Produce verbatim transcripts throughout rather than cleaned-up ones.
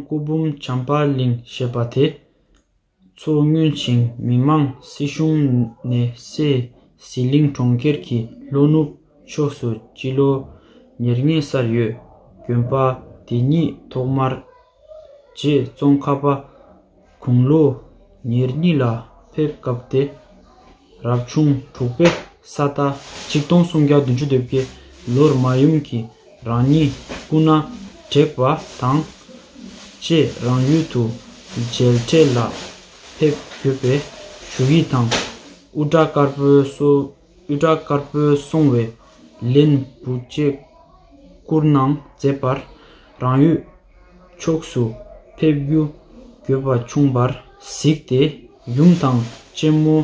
སྐུ་འབུམ་བྱམས་པ་གླིང་ཞེས་པ་དེ། མཚོ་སྔོན་ཞིང་མི་དམངས་སྲིད་གཞུང་ནས་སའི་ཟི་ལིང་གྲོང་ཁྱེར་གྱི་ལྷོ་ནུབ་ཕྱོགས་སུ་སྤྱི་ལོ་ཉེར་གཉིས་སར་ཡོད་དགོན་པ་དེ་ཉིད་ཐོག་མར་རྗེ་ཙོང་ཁ་པ་དགུང་ལོ་ཉེར་གཉིས་ལ་ཕེབས་སྐབས་ཏེ། རབ་བྱུང་དྲུག་པའི་ས་རྟ་ཆིག་སྟོང་སུམ་བརྒྱ་བདུན་ཅུ་དོན་བརྒྱད་ལོར་མ་ཡུམ་གྱིས་རང་ཉིད་སྐུ་ན་བགྲེས་པ་དང་བཅས་རང་ཡུལ་དུ་མཇལ་འཕྲད་ལ་ཕེབས་དགོས་པའི་ཞུ་ཡིག་དང་། དབུ་སྐྲ་དཀར་པོའི་སོ། དབུ་སྐྲ་དཀར་པོའི་སོང་བའི་ལན་བུ་བཅས་བསྐུར་གནང་མཛད་པར་རང་ཡུལ་ཕྱོགས་སུ་ཕེབས་རྒྱུ་དགོས་པ་བྱུང་བར་གཟིགས་ཏེ། ཡུམ་དང་གཅེན་མོ་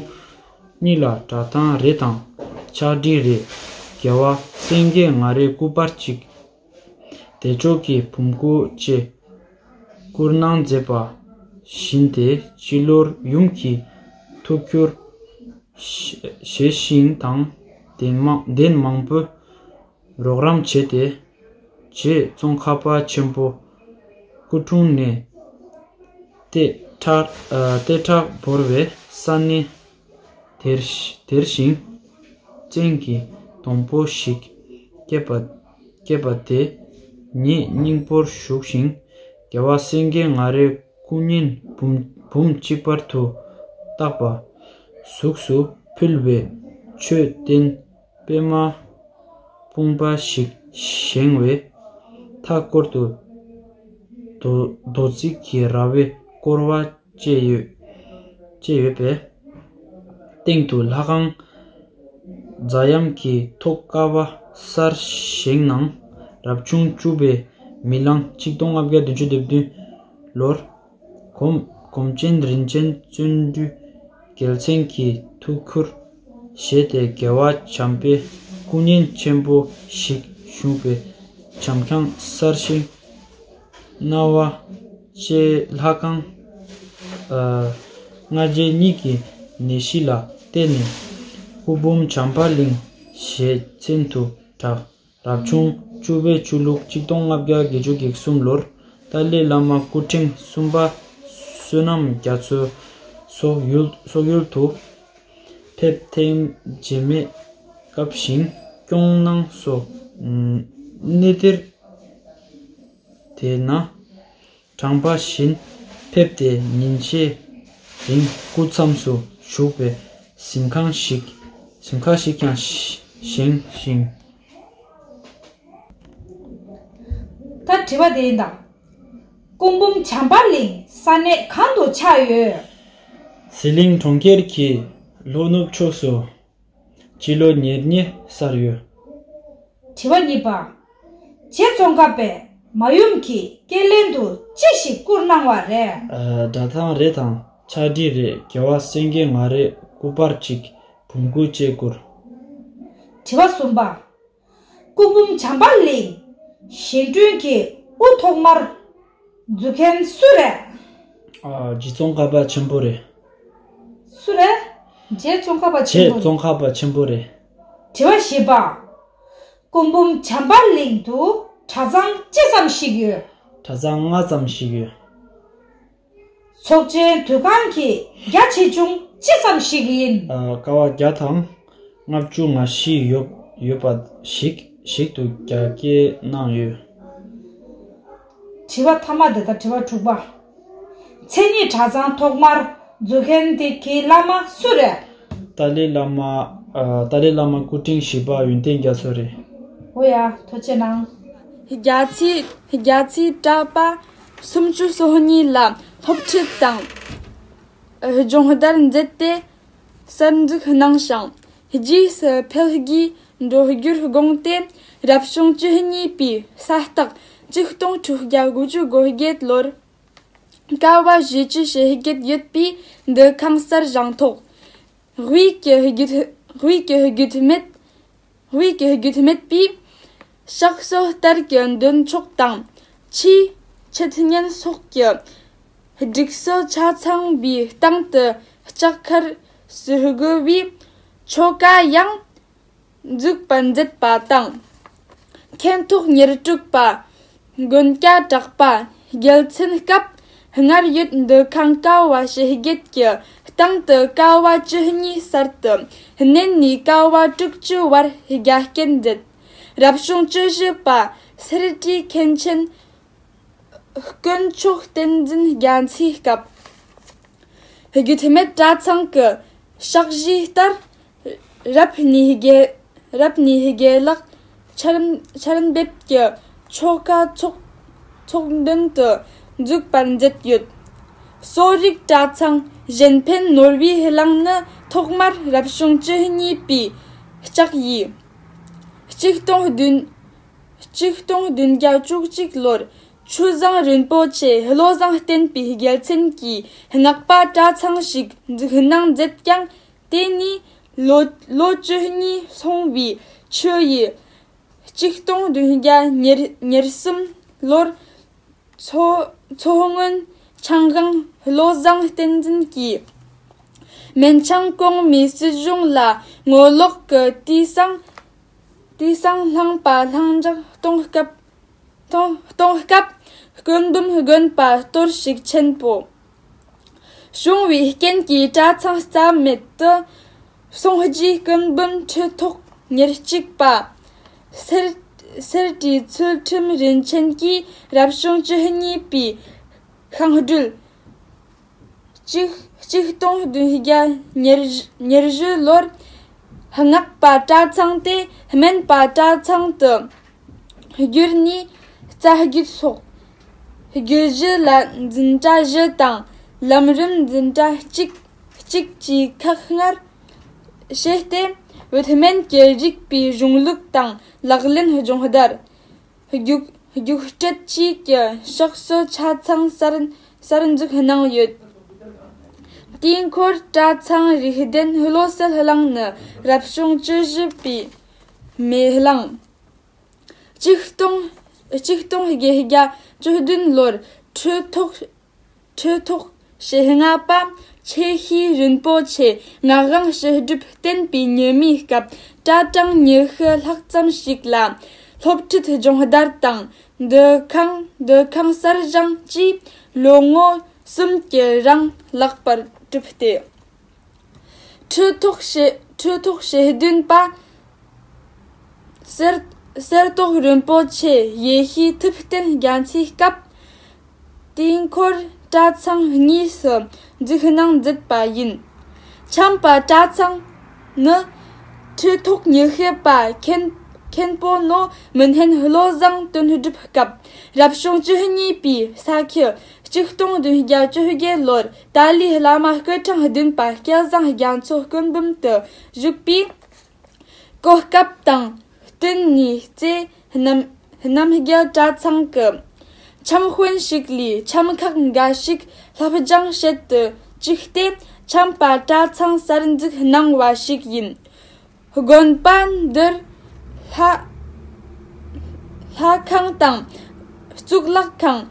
གཉིས་ལ་གྲྭ་ཐང་རེ་དང་ཕྱག་བྲིས་རེ། རྒྱལ་བ་སེང་གེ་ང་རོས་སྐུ་པར་གཅིག་བདེ་མཆོག་གི་བུམ་སྐུ་བཅས་བསྐུར་གནང་མཛད་པ་བཞིན་ཏེ། སྤྱི་ལོར་ཡུམ་གྱི་ཐུགས་ཁུར་བཞེས་ཤིང་དང་། གདན་མང་གདན་མང་པོའི་རོགས་རམ་བྱས་ཏེ། རྗེ་ཙོང་ཁ་པ་ཆེན་པོ་སྐུ་འཁྲུངས་ནས་ཏེ་ཁྲག་ཨ་ཏེ་ཁྲག་བོར་བའི་ས་གནས་དེར་དེར་ཞིང་བཙན་གྱི་སྡོང་པོ་ཞིག་སྐྱེས་པ་སྐྱེས་པ་དེ་ཉིད་སྙིང་པོར་ཞུགས་ཤིང་། རྒྱལ་བ་སེང་གེ་ང་རོའི་སྐུ་བརྙན་འབུམ་འབུམ་གཅིག་པར་དུ་བཏགས་པ་གཟུགས་སུ་ཕུལ་བའི་མཆོད་རྟེན་པདྨ་སྤུངས་པ་ཞིག་བཞེངས་བའི་མཐའ་སྐོར་དུ་རྡོ་རྡོ་བརྩིགས་ཀྱི་ར་བས་བསྐོར་བ་བཅས་ཡོད་བཅས་ཡོད་པས། སྟེང་དུ་ལྷ་ཁང་རྫ་གཡམ་གྱི་ཐོག་ཀ་བ་གསར་བཞེངས་གནང་། རབ་བྱུང་བཅུ་པའི་མེ་གླང་ཆིག་སྟོང་ལྔ་བརྒྱ་བདུན་ཅུ་དོན་བདུན་ལོར་གོམ་གོམ་ཆེན་རིན་ཆེན་བརྩོན་འགྲུས་རྒྱལ་མཚན་གྱི་ཐུགས་ཁུར་བཞེས་ཏེ། རྒྱལ་བ་བྱམས་པའི་སྐུ་བརྙན་ཆེན་པོ་ཞིག་བཞེངས་པའི་བྱམས་ཁང་གསར་བཞེངས་གནང་བ་བཅས་ལྷ་ཁང་ཨ་སྔ་རྗེས་གཉིས་ཀྱི་ནད་གཞི་ལ་བརྟེན་ནས་སྐུ་འབུམ་བྱམས་པ་གླིང་ཞེས་མཚན་དུ་གྲགས། རབ་བྱུང་བཅུ་པའི་ཆུ་ལུག་ཆིག་སྟོང་ལྔ་བརྒྱ་བརྒྱད་ཅུ་གྱ་གསུམ་ལོར་ཏཱ་ལའི་བླ་མ་སྐུ་ཕྲེང་གསུམ་པ་བསོད་ནམས་རྒྱ་མཚོ་སོག་ཡུལ་སོག་ཡུལ་དུ་ཕེབས་ཐེངས་རྗེས་མའི་སྐབས་ཤིང་སྐྱོང་གནང་སོགས་གནས་དེར་དེ་ན་དྲངས་པ་བཞིན་ཕེབས་ཏེ་ཉིན་ཤས་རིང་སྐུ་མཚམས་སུ་བཞུགས་པའི་གཟིམ་ཁང་ཞིག་གཟིམ་ཁང་ཞིག་ཀྱང་བཞེངས་ཤིང་། ད་དྲི་བ་དེ་ཡིན་ད། སྐུ་འབུམ་བྱམས་པ་གླིང་ས་གནས་གང་དུ་ཆགས་ཡོད། ཟི་ལིང་གྲོང་ཁྱེར་གྱི་ལྷོ་ནུབ་ཕྱོགས་སུ་སྤྱི་ལོ་ཉེར་གཉིས་སར་ཡོད། དྲི་བ་གཉིས་པ། རྗེ་ཙོང་ཁ་པས་མ་ཡུམ་གྱི་སྐེ་ལན་དུ་ཅི་ཞིག་བསྐུར་གནང་བ་རེད། ཨ་སྒྲ་ཐང་རེ་དང་ཕྱག་བྲིས་རེ། རྒྱལ་བ་སེང་གེ་ང་རོས་སྐུ་པར་གཅིག་བུམ་སྐུ་བཅས་བསྐུར། དྲི་བ་གསུམ་པ། སྐུ་འབུམ་བྱམས་པ་གླིང་བཞེངས་སྐྲུན་གྱི་དབུ་ཐོག་མར་འཛུགས་མཁན་སུ་རེད། ཨ་རྗེ་ཙོང་ཁ་པ་ཆེན་པོ་རེད། སུ་རེད། རྗེ་ཙོང་ཁ་པ་ཆེན་རྗེ་པོ། ཙོང་ཁ་པ་ཆེན་པོ་རེད། དྲི་བ་བཞི་པ། སྐུ་འབུམ་བྱམས་པ་གླིང་དུ་གྲྭ་ཚང་ཅི་ཙམ་ཞིག་ཡོད། གྲྭ་ཚང་ལྔ་ཙམ་ཞིག་ཡོད། ཚོགས་ཆེན་དུས་ཁང་གི་རྒྱ་ཆེ་ཆུང་ཅི་ཙམ་ཞིག་ཡིན། ཨ་ཀ་བ་བརྒྱ་དང་ལྔ་བཅུ་ང་བཞི་ཡོད་ཡོད་པ་ཞིག་ཞིག་ཏུ་རྒྱ་སྐྱེད་གནང་ཡོད། དྲི་བ་མཐའ་མ་འདི་དང་དྲི་བ་དྲུག་པ། མཚན་ཉིད་གྲྭ་ཚང་ཐོག་མར་འཛུགས་མཁན་དེ་གི་བླ་མ་སུ་རེད། ཏཱ་ལའི་བླ་མ། ཨ་ཏཱ་ལའི་བླ་མ་སྐུ་ཕྲེང་བཞི་པ་ཡོན་ཏན་རྒྱ་མཚོ་རེད། འོ་ཡ་ཐུགས་རྗེ་གནང་། རྒྱ་ཚེས་རྒྱ་ཚེས་གྲྭ་པ་སུམ་ཅུ་སོ་གཉིས་ལ་སློབ་ཁྲིད་དང་སྦྱོང་བརྡར་མཛད་དེ། གསར་འཛུགས་གནང་ཞིང་། རྗེས་སུ་འཕེལ་རྒྱས་འགྲོ་རྒྱུར་དགོངས་ཏེ། རབ་བྱུང་བཅུ་གཉིས་པའི་ས་སྟག་ཆིག་སྟོང་དྲུག་བརྒྱ་དགུ་བཅུ་གོ་བརྒྱད་ལོར། ཀ་བ་བཞི་བཅུ་ཞེ་བརྒྱད་ཡོད་པའི་འདུ་ཁང་གསར་བཞེངས་ཐོག་དབུས་ཀྱི་རྒྱུད་དབུས་ཀྱི་རྒྱུད་སྨད། དབུས་ཀྱི་རྒྱུད་སྨད་པས། ཕྱག་སྲོལ་ལྟར་གྱི་འདོན་ཆོག་དང་། ཆོས་འཆད་ཉན་སོགས་ཀྱི་སྒྲིག་སྲོལ་ཆ་ཚང་བའི་སྟེང་དུ་ལྕགས་མཁར་ཟུར་བཀོད་པའི་ཆོ་ག་ཡང་འཛུགས་པར་མཛད་པ་དང་། མཁན་ཐོག་ཉེར་དྲུག་པ། དགོན་སྐྱ་གྲགས་པ། རྒྱལ་མཚན་སྐབས་སྔར་ཡོད་འདུ་ཁང་ཀ་བ་ཞེ་བརྒྱད་ཀྱི་སྟེང་དུ་ཀ་བ་བཅུ་གཉིས་གསར་དུ་བསྣན་ནས་ཀ་བ་དྲུག་ཅུ་བར་རྒྱ་སྐྱེད་མཛད། རབ་བྱུང་བཅུ་བཞི་པ་སེར་བྲིས་མཁན་ཆེན་དཀོན་མཆོག་བསྟན་འཛིན་རྒྱ་མཚོའི་སྐབས། རྒྱུད་སྨད་གྲྭ་ཚང་གི་ཕྱག་བཞེས་ལྟར། རབ་གནས་དགེ་རབ་གནས་དགེ་ལེགས་ཆར་ཆར་འབེབས་ཀྱི་ཆོ་ག་ཚོགས་ཚོགས་མདུན་དུ་འཛུགས་པར་མཛད་ཡོད། གསོ་རིག་གྲྭ་ཚང་གཞན་ཕན་ནོར་བུའི་གླིང་ནི་ཐོག་མར་རབ་བྱུང་བཅུ་གཉིས་པའི་ལྕགས་ཡོས། གཅིག་སྟོང་བདུན་གཅིག་སྟོང་བདུན་བརྒྱ་བཅུ་གཅིག་ལོར་ཆོས་བཟང་རིན་པོ་ཆེ་བློ་བཟང་བསྟན་པའི་རྒྱལ་མཚན་གྱིས་སྔགས་པ་གྲྭ་ཚང་ཞིག་འཛུགས་གནང་མཛད་ཀྱང་། དེ་ནས་ལོ་ལོ་བཅུ་གཉིས་སོང་བའི་ཆུ་ཡི་གཅིག་སྟོང་བདུན་བརྒྱ་ཉེར་ཉེར་གསུམ་ལོར་མཚོ་མཚོ་སྔོན་ཆང་སྒང་བློ་བཟང་བསྟན་འཛིན་གྱིས་མན་ཆང་གོང་མའི་སྲིད་གཞུང་ལ་ངོ་ལོག་གི་དུས་སང་དུས་སང་བསླངས་པ་ལྷིང་འཇགས་གཏོང་སྐབས་གཏོང་གཏོང་སྐབས་སྐུ་འབུམ་དགོན་པ་གཏོར་བཤིག་ཆེན་པོ་བྱུང་བའི་རྐྱེན་གྱིས་གྲྭ་ཚང་རྩ་མེད་དུ་སོང་རྗེས་སྐུ་འབུམ་ཁྲི་ཐོག་ཉེར་གཅིག་པ་སེར་སེར་བྲིས་ཚུལ་ཁྲིམས་རིན་ཆེན་གྱིས་རབ་བྱུང་བཅུ་གཉིས་པའི་ཤིང་སྦྲུལ་གཅིག་གཅིག་སྟོང་བདུན་བརྒྱ་ཉེར་ཉེར་བཞི་ལོར་སྔགས་པ་གྲྭ་ཚང་དེ་སྨན་པ་གྲྭ་ཚང་དུ་བསྒྱུར་ནས་རྩ་རྒྱུད་སོགས་བརྗོད་གཞི་ལ་འཛིན་གྲྭ་བཞི་དང་ལམ་རིམ་འཛིན་གྲྭ་གཅིག་གཅིག་བཅས་ཁག་ལྔར་ཕྱེ་སྟེ། བོད་སྨན་གྱི་རིག་པའི་གཞུང་ལུགས་དང་ལག་ལེན་སྦྱོང་བརྡར། རྒྱུགས་རྒྱུགས་སྤྲོད་བཅས་ཀྱི་ཕྱོགས་སུ་ཆ་ཚང་གསར་གསར་འཛུགས་གནང་ཡོད། དེའི་འཁོར་གྲྭ་ཚང་རིག་ལྡན་བློ་གསལ་གླིང་ནི་རབ་བྱུང་བཅུ་བཞི་པའི་མེ་གླང་། གཅིག་སྟོང་གཅིག་སྟོང་བརྒྱད་བརྒྱ་བཅུ་བདུན་ལོར་ཁྲི་ཐོག་ཁྲི་ཐོག་ཞེ་ལྔ་པ་ཆེ་ཤོས་རིན་པོ་ཆེ་ངག་དབང་ཕྱི་སྒྲུབ་བསྟན་པའི་ཉི་མའི་སྐབས་གྲྭ་གྲངས་ཉི་ཤུ་ལྷག་ཙམ་ཞིག་ལ་སློབ་ཁྲིད་སྦྱོང་བརྡར་དང་འདུ་ཁང་འདུ་ཁང་གསར་བཞེངས་ཀྱིས་ལོ་ངོ་གསུམ་གྱི་རིང་ལེགས་པར་གྲུབ་སྟེ། ཁྲི་ཐོག་ཞེ་ཁྲི་ཐོག་ཞེ་བདུན་པ་གསེར་གསེར་ཏོག་རིན་པོ་ཆེ་ཡེ་ཤེས་ཐུབ་བསྟན་རྒྱ་མཚོའི་སྐབས། དེའི་འཁོར་གྲྭ་ཚང་གཉིས་སུ་འཛུགས་གནང་མཛད་པ་ཡིན། ཆམ་པ་གྲྭ་ཚང་ནི་ཁྲི་ཐོག་ཉི་ཤུ་པ་མཁན་མཁན་པོ་ནོ་མི་སྣན་བློ་བཟང་དོན་གྲུབ་སྐབས་རབ་བྱུང་བཅུ་གཉིས་པའི་ས་ཁྱི་གཅིག་སྟོང་བདུན་བརྒྱ་བཅོ་བརྒྱད་ལོར་ཏཱ་ལའི་བླ་མ་སྐུ་ཕྲེང་བདུན་པ་སྐལ་བཟང་རྒྱ་མཚོ་སྐུ་འབུམ་དུ་བཞུགས་པའི་གོ་སྐབས་དང་བསྟུན་ནས་རྩེ་རྣམ་རྣམ་རྒྱལ་གྲྭ་ཚང་གི་འཆམ་དཔོན་ཞིག་ལས་འཆམ་ཁག་འགའ་ཞིག་སློབ་སྦྱོང་བྱེད་དུ་བཅུག་སྟེ། འཆམ་པ་གྲྭ་ཚང་གསར་འཛུགས་གནང་བ་ཞིག་ཡིན། དགོན་པ་འདིར་ལྷ་ལྷ་ཁང་དང་གཙུག་ལག་ཁང་།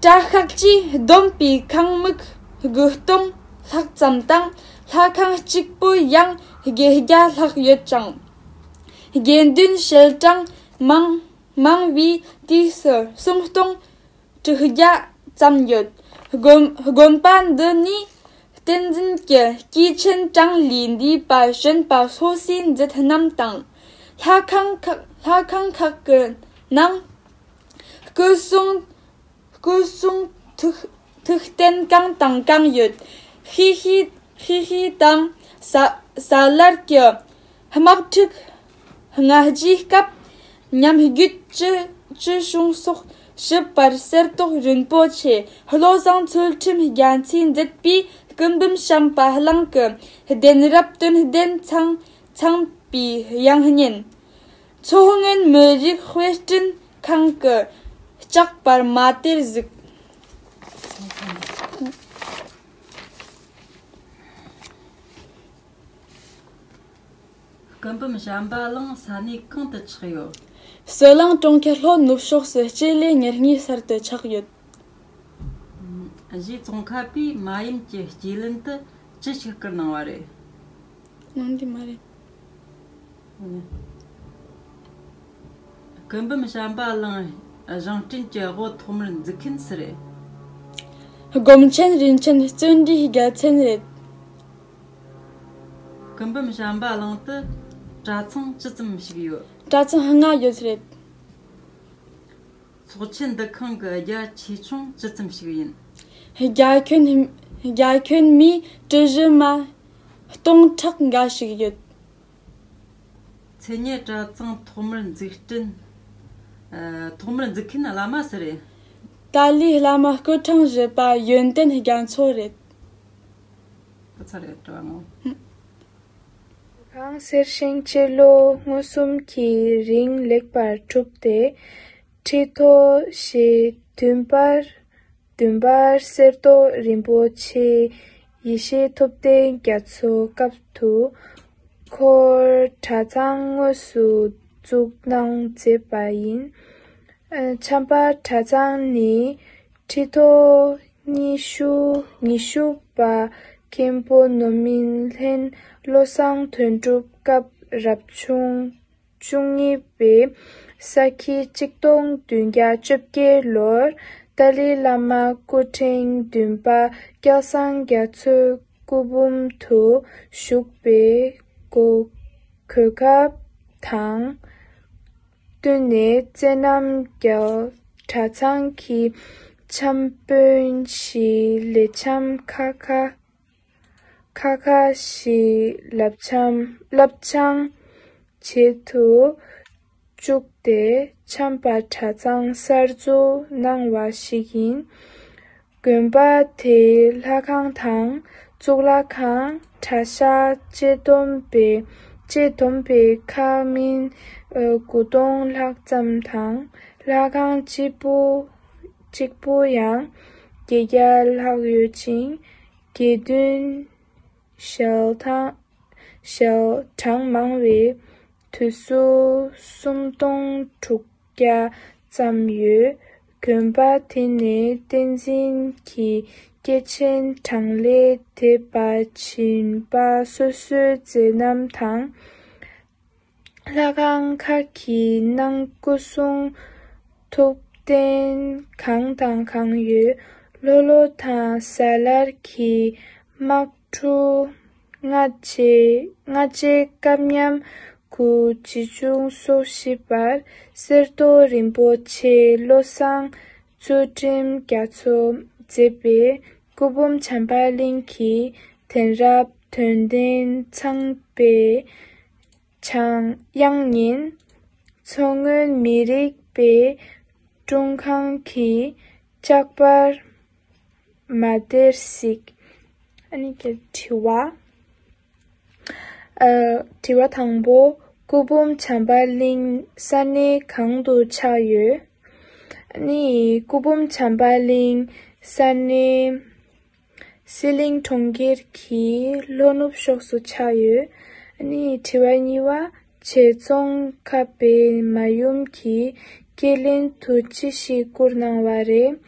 གྲྭ་ཤག་བཅས་བསྡོམས་པའི་ཁང་མིག་དགུ་སྟོང་ལྷག་ཙམ་དང་། ལྷ་ཁང་གཅིག་པོ་ཡང་བརྒྱད་བརྒྱ་ལྷག་ཡོད་ཅིང་། དགེ་འདུན་ཞལ་གྲངས་མང་མང་བའི་དུས་སུ་སུམ་སྟོང་དྲུག་བརྒྱ་ཙམ་ཡོད། དགོན་དགོན་པ་འདི་ནི་བསྟན་འཛིན་གྱི་སྐྱེས་ཆེན་གྲངས་ལས་འདས་པ་གཞོན་པ་སོ་སོའི་མཛད་རྣམ་དང་། ལྷ་ཁང་ཁག་ལྷ་ཁང་ཁག་གི་ནང་སྐུ་གསུང་སྐུ་གསུང་ཐུགས་ཐུགས་རྟེན་གང་དང་གང་ཡོད། ཤེས་ཤེས་ཤེས་ཤེས་དང་ས་ས་ལར་གྱི་དམག་འཁྲུག་སྔ་རྗེས་སྐབས་ཉམས་རྒུད་ཅི་ཅི་བྱུང་སོགས་ཞིབ་པར་གསེར་ཏོག་རིན་པོ་ཆེ་བློ་བཟང་ཚུལ་ཁྲིམས་རྒྱ་མཚོས་མཛད་པའི་སྐུ་འབུམ་བྱམས་པ་གླིང་གི་གདན་རབས་དོན་ལྡན་ཚང་ཚང་པའི་ཡང་སྙིང་། མཚོ་སྔོན་མི་རིགས་དཔེ་སྐྲུན་ཁང་གི་ལྕགས་པར་མ་དེར་གཟིགས། སྐུ་འབུམ་བྱམས་པ་གླིང་ས་གནས་གང་དུ་ཆགས་ཡོད། ཟི་ལིང་གྲོང་ཁྱེར་ལྷོ་ནུབ་ཕྱོགས་སུ་སྤྱི་ལེ་ཉེར་གཉིས་སར་དུ་ཆགས་ཡོད། གཞས་ཙོང་ཁ་པས་མ་ཡུམ་གྱི་སྐྱེས་ལན་དུ་ཅི་ཞིག་བསྐུར་གནང་བ་རེད། ནང་འདི་མ་རེད། སྐུ་འབུམ་བྱམས་པ་གླིང་ བཞེངས་སྐྲུན་གྱི་དབུ་ཐོག་མར་འཛུགས་མཁན་སུ་རེད། སྒོམ་ཆེན་རིན་ཆེན་བརྩོན་འགྲུས་རྒྱལ་མཚན་རེད། སྐུ་འབུམ་བྱམས་པ་གླིང་དུ་གྲྭ་ཚང་ཇི་ཙམ་ཞིག་ཡོད། གྲྭ་ཚང་ལྔ་ཡོད་རེད། ཚོགས་ཆེན་འདུ་ཁང་གི་རྒྱ་ཆེ་ཆུང་ཇི་ཙམ་ཞིག་ཡིན། རྒྱ་ཁྱོན། རྒྱ་ཁྱོན་མིའི་གྲུ་བཞི་མ་སྟོང་ཕྲག་འགའ་ཞིག་ཡོད། མཚན་སྙན་གྲྭ་ཚང་ཐོག་མར་འཛུགས་སྐྲུན། ཨ། ཐོག་མར་འཛུགས་མཁན་བླ་མ་སུ་རེད། ཏཱ་ལའི་བླ་མ་སྐུ་ཕྲེང་བཞི་པ་ཡོན་ཏན་རྒྱ་མཚོ་རེད། ཁོ་ཚར་རེད་དྲི་བ་ངོ་། ཁང་གསེར་ཞིང་སྤྱི་ལོ་ངོ་གསུམ་གྱི་རིང་ལེགས་པར་གྲུབ་སྟེ། ཁྲི་ཐོག་ཞེ་བདུན་པར། བདུན་པར་གསེར་ཏོག་རིན་པོ་ཆེ་ཡེ་ཤེས་ཐུབ་བསྟན་རྒྱ་མཚོའི་སྐབས་སུ་ཁོར་གྲྭ་ཚང་དངོས་སུ་བཙུགས་གནང་མཛད་པ་ཡིན། ཨ། བྱམས་པ་གྲྭ་ཚང་ནི་ཁྲི་ཐོག་ཉི་ཤུ་ཉི་ཤུ་པ་མཁན་པོ་ནོར་སྨིན་ལྷན་བློ་བཟང་དོན་གྲུབ་སྐབས་རབ་བྱུང་བཅུ་གཉིས་པའི་ས་ཁྱི་གཅིག་སྟོང་བདུན་བརྒྱ་བཅོ་བརྒྱད་ལོར་ཏཱ་ལའི་བླ་མ་སྐུ་ཕྲེང་བདུན་པ་སྐལ་བཟང་རྒྱ་མཚོའི་སྐུ་འབུམ་དུ་བཞུགས་པའི་གོ་གོ་སྐབས་དང་བསྟུན་ནས་བསོད་ནམས་རྒྱལ་གྲྭ་ཚང་གི་འཆམ་དཔོན་ཞིག་ལས་འཆམ་ཁ་ཁ་ཁ་ཁ་ཞིག་བླ་འཆམ་བླ་འཆམ་བྱེད་དུ་བཅུག་སྟེ་བྱམས་པ་གྲྭ་ཚང་གསར་འཛུགས་གནང་བ་ཞིག་ཡིན། དགོན་པ་དེའི་ལྷ་ཁང་དང་གཙུག་ལག་ཁང་། གྲྭ་ཤག་བཅས་བསྡོམས་པས་བཅས་བསྡོམས་པས་ཁག་མིན་དགུ་སྟོང་ལྷག་ཙམ་དང་། ལྷ་ཁང་གཅིག་པུ་གཅིག་པུ་ཡང་བརྒྱད་བརྒྱ་ལྷག་ཡོད་ཅིང་། དགེ་འདུན་ཞལ་ཐང་ཞལ་གྲངས་མང་བས་དུས་སུ་སུམ་སྟོང་དྲུག་བརྒྱ་ཙམ་ཡོད། དགོན་པ་དེ་ནས་བསྟན་འཛིན་གྱི་སྐྱེས་ཆེན་གྲངས་ལས་འདས་པ་སྦྱིན་པ་སོ་སོའི་མཛད་རྣམ་དང་། ལྷ་ཁང་ཁག་གི་ནང་སྐུ་གསུང་ཐུགས་རྟེན་གང་དང་གང་ཡོད། ལྷོ་ལྷོ་དང་ཟ་ལར་གྱི་དམག་འཁྲུག་སྔ་རྗེས་སྔ་རྗེས་སྐབས་མཉམ་དགུ་ཅི་བྱུང་སོ་བཞི་པར་གསེར་ཏོག་རིན་པོ་ཆེ་བློ་བཟང་ཚུལ་ཁྲིམས་རྒྱ་མཚོས་མཛད་པའི་སྐུ་འབུམ་བྱམས་པ་གླིང་གི་གདན་རབས་དོན་ལྡན་ཚངས་པའི་དབྱངས་སྙན། མཚོ་སྔོན་མི་རིགས་པའི་དྲུང་ཁང་གི་ལྕགས་པར་མ་དེར་གཟིགས། ཨ་ནི་དྲི་བ། ཨ། དྲི་བ་དང་པོ། སྐུ་འབུམ་བྱམས་པ་གླིང་ས་གནས་གང་དུ་ཆགས་ཡོད། ཨ་ནི་སྐུ་འབུམ་བྱམས་པ་གླིང་ས་གནས་སི་ལིང་གྲོང་ཁྱེར་གྱི་ལྷོ་ནུབ་ཕྱོགས་སུ་ཆགས་ཡོད། ཨ་ནི་དྲི་བ་གཉིས་པ། བྱས་ཙང་ཁ་པའི་མ་ཡུམ་གྱི་སྐྱེས་ལྷན་དུ་ཅི་ཞིག་བསྐུར་གནང་བ་རེད།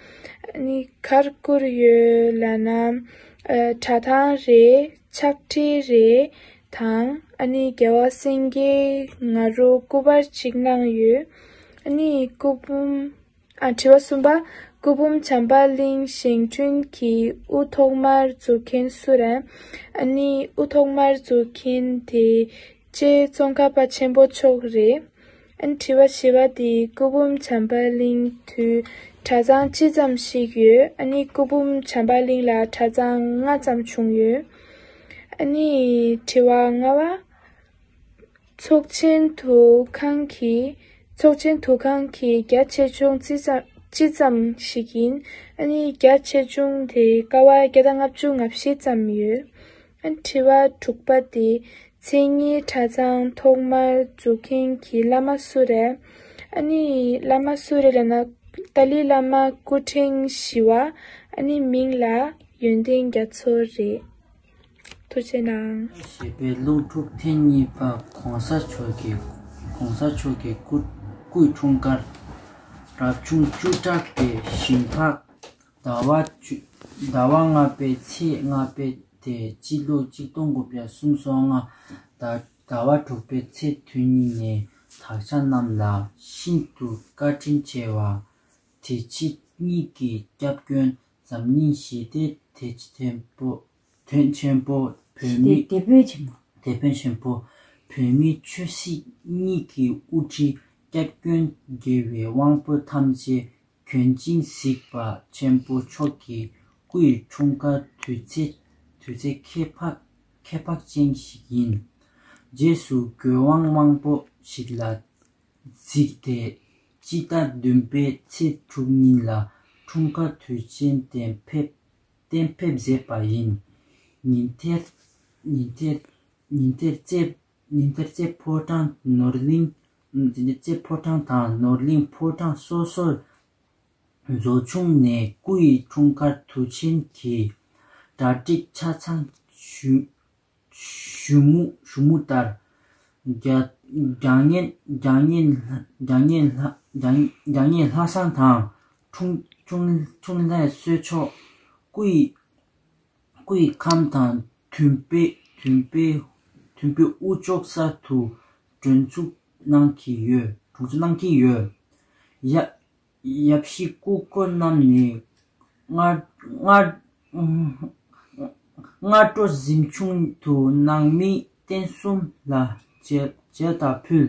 ཨ་ནི་གར་བསྐུར་ཡོད་ལབ་ན། ཨ། གྲྭ་ཐང་རེད། ཕྱག་བྲིས་རེད། དང་། ཨ་ནི་རྒྱལ་བ་སེང་གེ་ང་རོ་སྐུ་པར་གཅིག་གནང་ཡོད། ཨ་ནི་སྐུ་འབུམ། ཨ། དྲི་བ་གསུམ་པ། སྐུ་འབུམ་བྱམས་པ་གླིང་བཞེངས་སྐྲུན་གྱི་དབུ་ཐོག་མར་འཛུགས་མཁན་སུ་རེད། ཨ་ནི་དབུ་ཐོག་མར་འཛུགས་མཁན་དེ་བྱས་ཙང་ཁ་པ་ཆེན་པོ་མཆོག་རེད། ཨ་ནི་དྲི་བ་བཞི་པ་དེ། སྐུ་འབུམ་བྱམས་པ་གླིང་དུ་གྲྭ་ཚང་ཅི་ཙམ་ཞིག་ཡོད། ཨ་ནི་སྐུ་འབུམ་བྱམས་པ་གླིང་ལ་གྲྭ་ཚང་ལྔ་ཙམ་བྱུང་ཡོད། ཨ་ནི་དྲི་བ་ལྔ་པ། ཚོགས་ཆེན་འདུ་ཁང་གི་ཚོགས་ཆེན་འདུ་ཁང་གི་རྒྱ་ཆེ་ཆུང་ཅི་ཙམ་ཅི་ཙམ་ཞིག་ཡིན། ཨ་ནི་རྒྱ་ཆེ་ཆུང་དེ་ཀ་བ་བརྒྱ་དང་ལྔ་བཅུ་ང་བཞི་ཙམ་ཡོད། ཨ། དྲི་བ་དྲུག་པ་དེ། མཚན་ཉིད་གྲྭ་ཚང་ཐོག་མར་འཛུགས་མཁན་གྱི་བླ་མ་སུ་རེད། ཨ་ནི་བླ་མ་སུ་རེད་ལབ་ན། ཏཱ་ལའི་བླ་མ་སྐུ་ཕྲེང་བཞི་པ། ཨ་ནི་མིང་ལ་ཡོན་ཏན་རྒྱ་མཚོ་རེད། ཐུགས་རྗེ་གནང་། ཞེས་པའི་ལུང་དྲུག་ཐེངས་གཉིས་པ་གོང་ས་མཆོག་གི་གོང་ས་མཆོག་གི་སྐུ་སྐུའི་འཁྲུངས་སྐར་རབ་བྱུང་བཅུ་ཕྲག་པའི་ཞིང་ཕག་ཟླ་བ་བཅུ་ཟླ་བ་ལྔ་པའི་ཚེས་ལྔ་པའི་དེ་སྤྱི་ལོ་གཅིག་སྟོང་དགུ་བརྒྱ་སུམ་ཅུ་སོ་ལྔ་ཟླ་ཟླ་བ་དྲུག་པའི་ཚེས་དོན་གཉིས་ནས་ དག་ཆ་རྣམས་ལ་ཤིན་ཏུ་བཀའ་དྲིན་ཆེ་བ། དེ་ཕྱི་གཉིས་ཀྱི་སྐྱབས་མགོན་འཛམ་གླིང་ཞི་བདེའི་དེད་དཔོན་པོ་དོན་ཆེན་པོ་བོད་མི། དེད་དཔོན་ཆེན་པོ། དེད་དཔོན་ཆེན་པོ། བོད་མི་ཆོས་སྲིད་གཉིས་ཀྱི་དབུ་ཁྲིད་སྐྱབས་མགོན་རྒྱལ་བའི་དབང་པོ་ཐམས་ཅད་མགོན་ཆེན་གཟིགས་པ་ཆེན་པོ་མཆོག་གི་སྐུའི་འཁྲུངས་སྐར་དུས་ཚེས་དུས་ཚེས་ཁྱད་འཕགས་ཁྱད་འཕགས་ཅན་ཞིག་ཡིན། རྗེས་སུ་དགོས་དབང་མང་པོ་ཞིག་ལ་གཟིགས་ཏེ། སྤྱི་ཟླ་བདུན་པའི་ཚེས་དྲུག་ཉིན་ལ་འཁྲུངས་སྐར་དུས་ཆེན་གཏན་ཕེབས་གཏན་ཕེབས་མཛད་པ་ཡིན། ཉིན་དེར་ཉིན་དེར་ཉིན་དེར་རྩེ་ཉིན་དེར་རྩེ་ཕོ་བྲང་ནོར་གླིང་། རྩེ་ཕོ་བྲང་དང་ནོར་གླིང་ཕོ་བྲང་སོ་སོར་མཛོ་ཆུང་ནས་སྐུའི་འཁྲུངས་སྐར་དུས་ཆེན་གྱི་གྲ་སྒྲིག་ཆ་ཚང་ཞུ་ཞུ་མུ་ཞུ་མུ་ལྟར། རྒྱ་རྒྱ་ངན་རྒྱ་ངན་རྒྱ་ངན་ལྷ་རྒྱ་ངན་ལྷ་བསང་དང་འཁྲུངས་འཁྲུངས་འཁྲུངས་ལྷའི་གསོལ་མཆོག་སྐུའི་སྐུའི་ཁམས་དང་མཐུན་པའི་མཐུན་པའི་མཐུན་པའི་དབུ་ལྕོག་ས་དུ་སྒྲོན་འཛུགས་གནང་གི་ཡོད། སྒྲོན་འཛུགས་གནང་གི་ཡོད། ཡ། ཡབ་གཞིས་སྐུ་འཁོར་རྣམས་ནས་སྔ་སྔ་སྔ་དྲོ་གཟིམ་ཆུང་དུ་ནང་མི་རྟེན་གསུམ་ལ་མཇལ་མཇལ་དར་ཕུལ།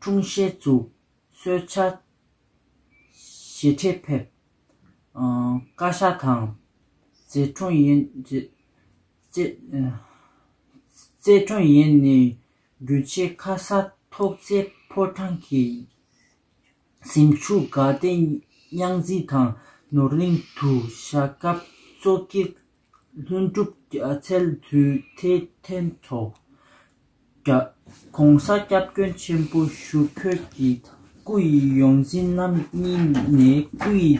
འཁྲུངས་གཞས་བཙུགས། གསོལ་ཇ་ཞལ་ཁྲིར་ཕེབས། བཀའ་ཤག་དང་རྩེ་དྲུང་ཡན་རྩེ་རྩེ་དྲུང་ཡན་ནས་རྒྱུན་ཆད་ཁ་ས་ཐོག་རྩེ་ཕོ་བྲང་གི་གཟིམ་ཆུང་དགའ་ལྡན་གཡང་འཛིན་དང་ནོར་གླིང་དུ་ཞྭ་སྒབ་གཙོ་སྐྱེས་ལྷུན་གྲུབ་རྒྱལ་མཚན་དུས་མཐའི་མཐུན་ཚོགས། རྒྱ་གོང་ས་སྐྱབས་མགོན་ཆེན་པོ་བཞུགས་སྒར་གྱི་སྐུའི་ཡོངས་འཛིན་རྣམ་གཉིས་ནས་སྐུའི་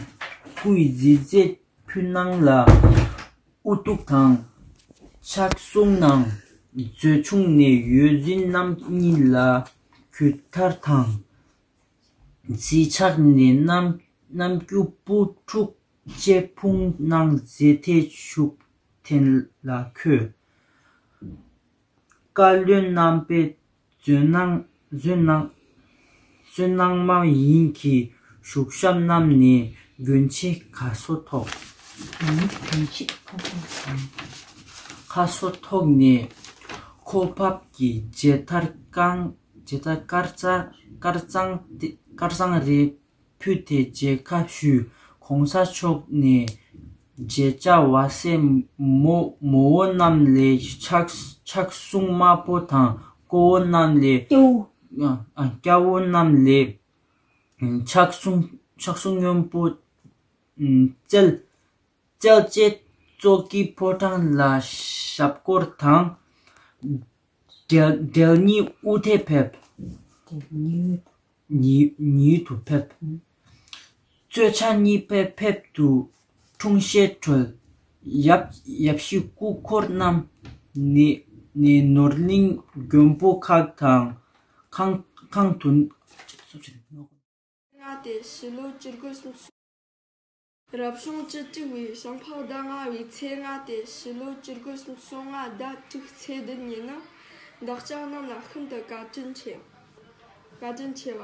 སྐུའི་གཟི་རྫས་ཕུལ་གནང་ལ་དབུ་གཏུགས་དང་ཕྱག་གསུང་གནང་། མཛོ་ཆུང་ནས་ཡོངས་འཛིན་རྣམ་གཉིས་ལ་གོས་དར་དང་། གཟི་ཆག་ནས་གནམ་གནམ་རྒྱུ་སྤུ་ཕྲུག་བཅས་ཕུལ་གནང་མཛད་དེ་བཞུགས་གདན་ལ་འཁོད། བཀའ་བློན་རྣམ་པས་མཛོད་གནང་མཛོད་གནང་མཛོད་གནང་མ་ཡིན་གྱི་བཞུགས་ཞབས་རྣམས་ནས་མགོན་ཆེ་ཁ་སོ་ཐོག་མགོན་ཆེ་ཁ་སོ་ཐོག་ཁ་སོ་ཐོག་ནས་ཁོག་ཕབ་ཀྱི་མཇལ་དར་བཀང་མཇལ་དར་དཀར་གཙང་དཀར་གཙང་དེ་དཀར་གཙང་རེ་ཕུལ་ཏེ་མཇལ་ཁ་ཞུས། གོང་ས་མཆོག་ནས་མཇལ་བཅར་བ་སེར་མོ་མོ་བོ་རྣམས་ལས་ཕྱག་ཕྱག་ཟུང་དམར་པོ་དང་སྐུ་བོ་རྣམས་ལས་སྐྱ་བོ། ཨ་སྐྱ་བོ་རྣམས་ལས་ཕྱག་ཟུང་ཕྱག་ཟུང་སྔོན་པོ་ཨ་རྩལ་རྩལ་བཅས་གཙོ་གི་ཕོ་བྲང་ལ་ཞབས་སྐོར་དང་། གྲལ་གྲལ་གཉིས་དབུ་ཐེ་ཕེབས། གྲལ་གཉིས་ཉི་ཉི་དུ་ཕེབས། གཙོས་ཆ་གཉིས་པའི་ཕེབས་དུ་འཁྲུངས་གཞས་གྲོལ། ཡབ་ཡབ་གཞིས་སྐུ་འཁོར་རྣམས་ནས་ནས་ནོར་གླིང་མགོན་པོ་ཁག་དང་ཁང་ཁང་དུ། ལྔ་སྟེ་ཕྱི་ལོ་བཅུ་དགུ་སུམ་ཅུ། རབ་བྱུང་བཅུ་དྲུག་པའི་ཞིང་ཕག་ཟླ་ལྔ་པའི་ཚེས་ལྔ་སྟེ་ཕྱི་ལོ་བཅུ་དགུ་སུམ་ཅུ་སོ་ལྔ་ཟླ་དྲུག་ཚེས་བདུན་ཉིན་ནི་བདག་ཅག་རྣམས་ལ་ཤིན་ཏུ་བཀའ་དྲིན་ཆེ། བཀའ་དྲིན་ཆེ་བ།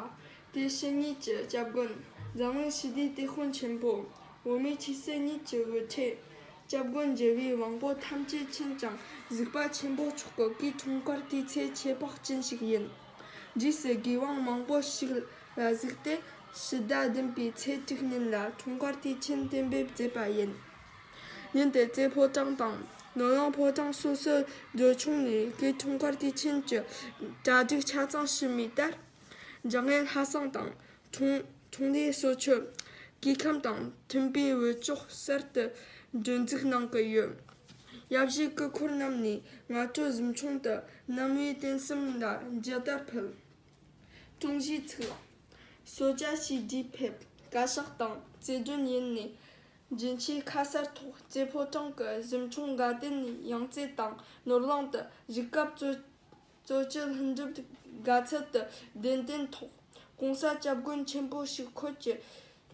དེ་ཕྱི་ཉིད་ཀྱི་སྐྱབས་མགོན་འཛམ་གླིང་ཞི་བདེའི་དེད་དཔོན་ཆེན་པོ། བོད་མིའི་ཆོས་སྲིད་གཉིས་ཀྱི་དབུ་ཁྲིད། སྐྱབས་མགོན་རྒྱལ་བའི་དབང་པོ་ཐམས་ཅད་མཁྱེན་ཅིང་གཟིགས་པ་ཆེན་པོ་མཆོག་གི་སྐུའི་འཁྲུངས་སྐར་དུས་ཚེས་ཁྱད་འཕགས་ཅན་ཞིག་ཡིན། རྗེས་སུ་དགོས་དབང་མང་པོ་ཞིག་ལ་གཟིགས་ཏེ་ཕྱི་ཟླ་བདུན་པའི་ཚེས་དྲུག་ཉིན་ལ་འཁྲུངས་སྐར་དུས་ཆེན་གཏན་འབེབས་མཛད་པ་ཡིན། ཡིན་ཏེ་རྩེ་ཕོ་བྲང་དང་ནོར་གླིང་ཕོ་བྲང་སོ་སོའི་མཛོ་ཆུང་ནས་སྐུའི་འཁྲུངས་སྐར་དུས་ཆེན་གྱི་གྲ་སྒྲིག་ཆ་ཚང་ཞུས་མུས་ལྟར། འཇམ་དབྱངས་ལྷ་བསང་དང་འཁྲུངས་འཁྲུངས་ལྷའི་གསོལ་མཆོད། སྐུ་ཁམས་དང་མཐུན་པའི་འོད་ཅོག་གསར་དུ་སྒྲོན་འཛུགས་གནང་གི་ཡོད། ཡབ་གཞིས་སྐུ་འཁོར་རྣམས་ནས་སྔ་དྲོ་གཟིམ་ཆུང་དུ་གནམ་བུའི་རྟེན་གསུམ་ལ་མཇལ་དར་ཕུལ། འཁྲུངས་གཞས་ཚིག། གསོལ་ཇ་ཞལ་དྲིར་ཕེབས། བཀའ་ཤག་དང་རྩེ་དྲུང་ཡན་ནས་རྒྱུན་ཆད་ཁ་གསལ་ཐོག་རྩེ་ཕོ་བྲང་གི་གཟིམ་ཆུང་དགའ་ལྡན་གཡང་རྩེ་དང་ནོར་གླིང་དུ་བཞུགས་སྐབས་གཙོ་གཙོ་ཆེ་ལྷུན་གྲུབ་དགའ་ཚལ་དུ་གདན་སྟོན་ཐོག་གོང་ས་སྐྱབས་མགོན་ཆེན་པོ་ཞིག་འཁོད་ཀྱི་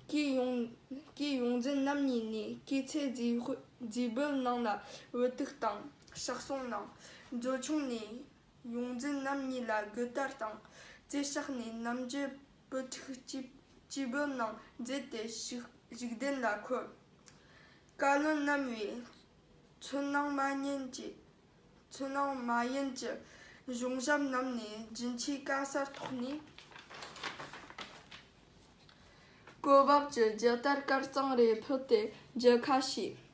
སྐུའི་ཡོངས་སྐུའི་ཡོངས་འཛིན་རྣམ་གཉིས་ནས་སྐུ་ཚེ་མཛད་མཛད་འབུལ་གནང་ལ་འབོད་འདུག་དང་ཕྱག་སོང་གནང་། མཛོ་ཆུང་ནས་ ཡོངས་འཛིན་རྣམ་གཉིས་ལ་དགུ་དར་དང་། རྩེ་ཕྱག་ནས་རྣམ་རྒྱལ་བུ་ཕྲུག་སྤྱི་སྤྱི་བོའི་ནང་མཛད་དེ་བཞུགས་བཞུགས་གདན་ལ་འཁོད། བཀའ་བློན་རྣམ་པས་ཚོར་སྣང་མ་ཡིན་གྱི་ཚོར་སྣང་མ་ཡིན་གྱི་གཞུང་ཞབས་རྣམས་ནས་རྒྱུན་ཆད་བཀའ་སར་ཐོགས་ནས། གོ་བབ་ཀྱི་རྒྱལ་དར་དཀར་གཙང་རེ་ཕུལ་ཏེ་མཇལ་ཁ་ཞུས།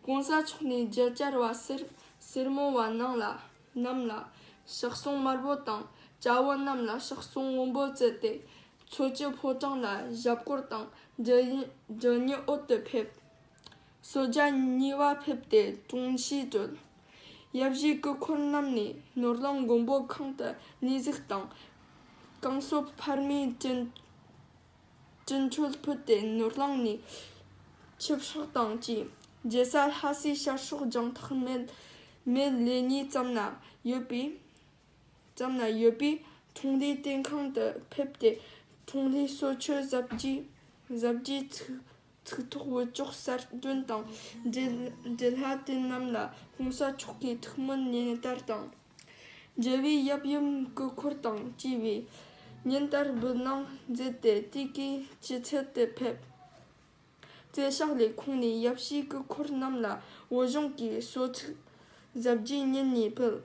གོང་ས་མཆོག་ནས་རྒྱལ་བཅར་བ་སེར་སེར་མོ་བ་ནང་ལ་རྣམས་ལ་ཕྱག་ཟུང་དམར་པོ་དང་། སྐྱ་བོ་རྣམས་ལ་ཕྱག་ཟུང་སྔོན་པོ་བསྩལ་ཏེ། མཚོ་བཅུ་ཕོ་བྲང་ལ་ཞབས་སྐོར་དང་། མགྲིན་མགྲིན་གཉེན་འོད་དུ་ཕེབས། གསོལ་ཇ་གཉིས་པ་ཕེབས་ཏེ་དྲུང་ཆེ་གྲོལ། ཡབ་གཞིས་སྐུ་འཁོར་རྣམས་ནས་ནོར་གླིང་མགོན་པོ་ཁང་དུ་གནས་གཟིགས་དང་། བསྐང་གསོ་འཕར་མའི་སྤྲིན་སྤྲིན་འཕྲོད་ཕུལ་ཏེ། ནོར་གླིང་ནས་ཆིབས་ཧྲག་དང་བཅས། རྒྱལ་ས་ལྷ་སའི་ཤར་ཕྱོགས་རྒྱང་ཐག་མེལ་མེལ་ལེ་གཉིས་ཙམ་ན་ཡོད་པའི་ཙམ་ན་ཡོད་པའི་འཁྲུངས་ལྷའི་རྟེན་ཁང་དུ་ཕེབས་ཏེ། འཁྲུངས་ལྷའི་གསོལ་མཆོད་གཟབ་རྒྱས་གཟབ་རྒྱས་ཚིག་ཚིག་ཐོག་འོད་ཅོག་གསལ་སྒྲོན་དང་། འབྲེལ་འབྲེལ་ལྷ་རྟེན་རྣམས་ལ་གོང་ས་མཆོག་གི་ཐུགས་སྨོན་ཉིན་ལྟར་དང་། རྒྱལ་བའི་ཡབ་ཡུམ་སྐུ་འཁོར་དང་བཅས་པས་ཉིན་ལྟར་འབུལ་གནང་མཛད་དེ། དེ་གའི་ཕྱི་ཚུལ་དུ་ཕེབས། རྩེ་ཕྱག་ལས་ཁོང་ནས་ཡབ་གཞིས་སྐུ་འཁོར་རྣམས་ལ་འོད་སྦྱོང་གི་གསོལ་ཚིགས་གཟབ་རྒྱས་ཉིན་གཉིས་ཕུལ།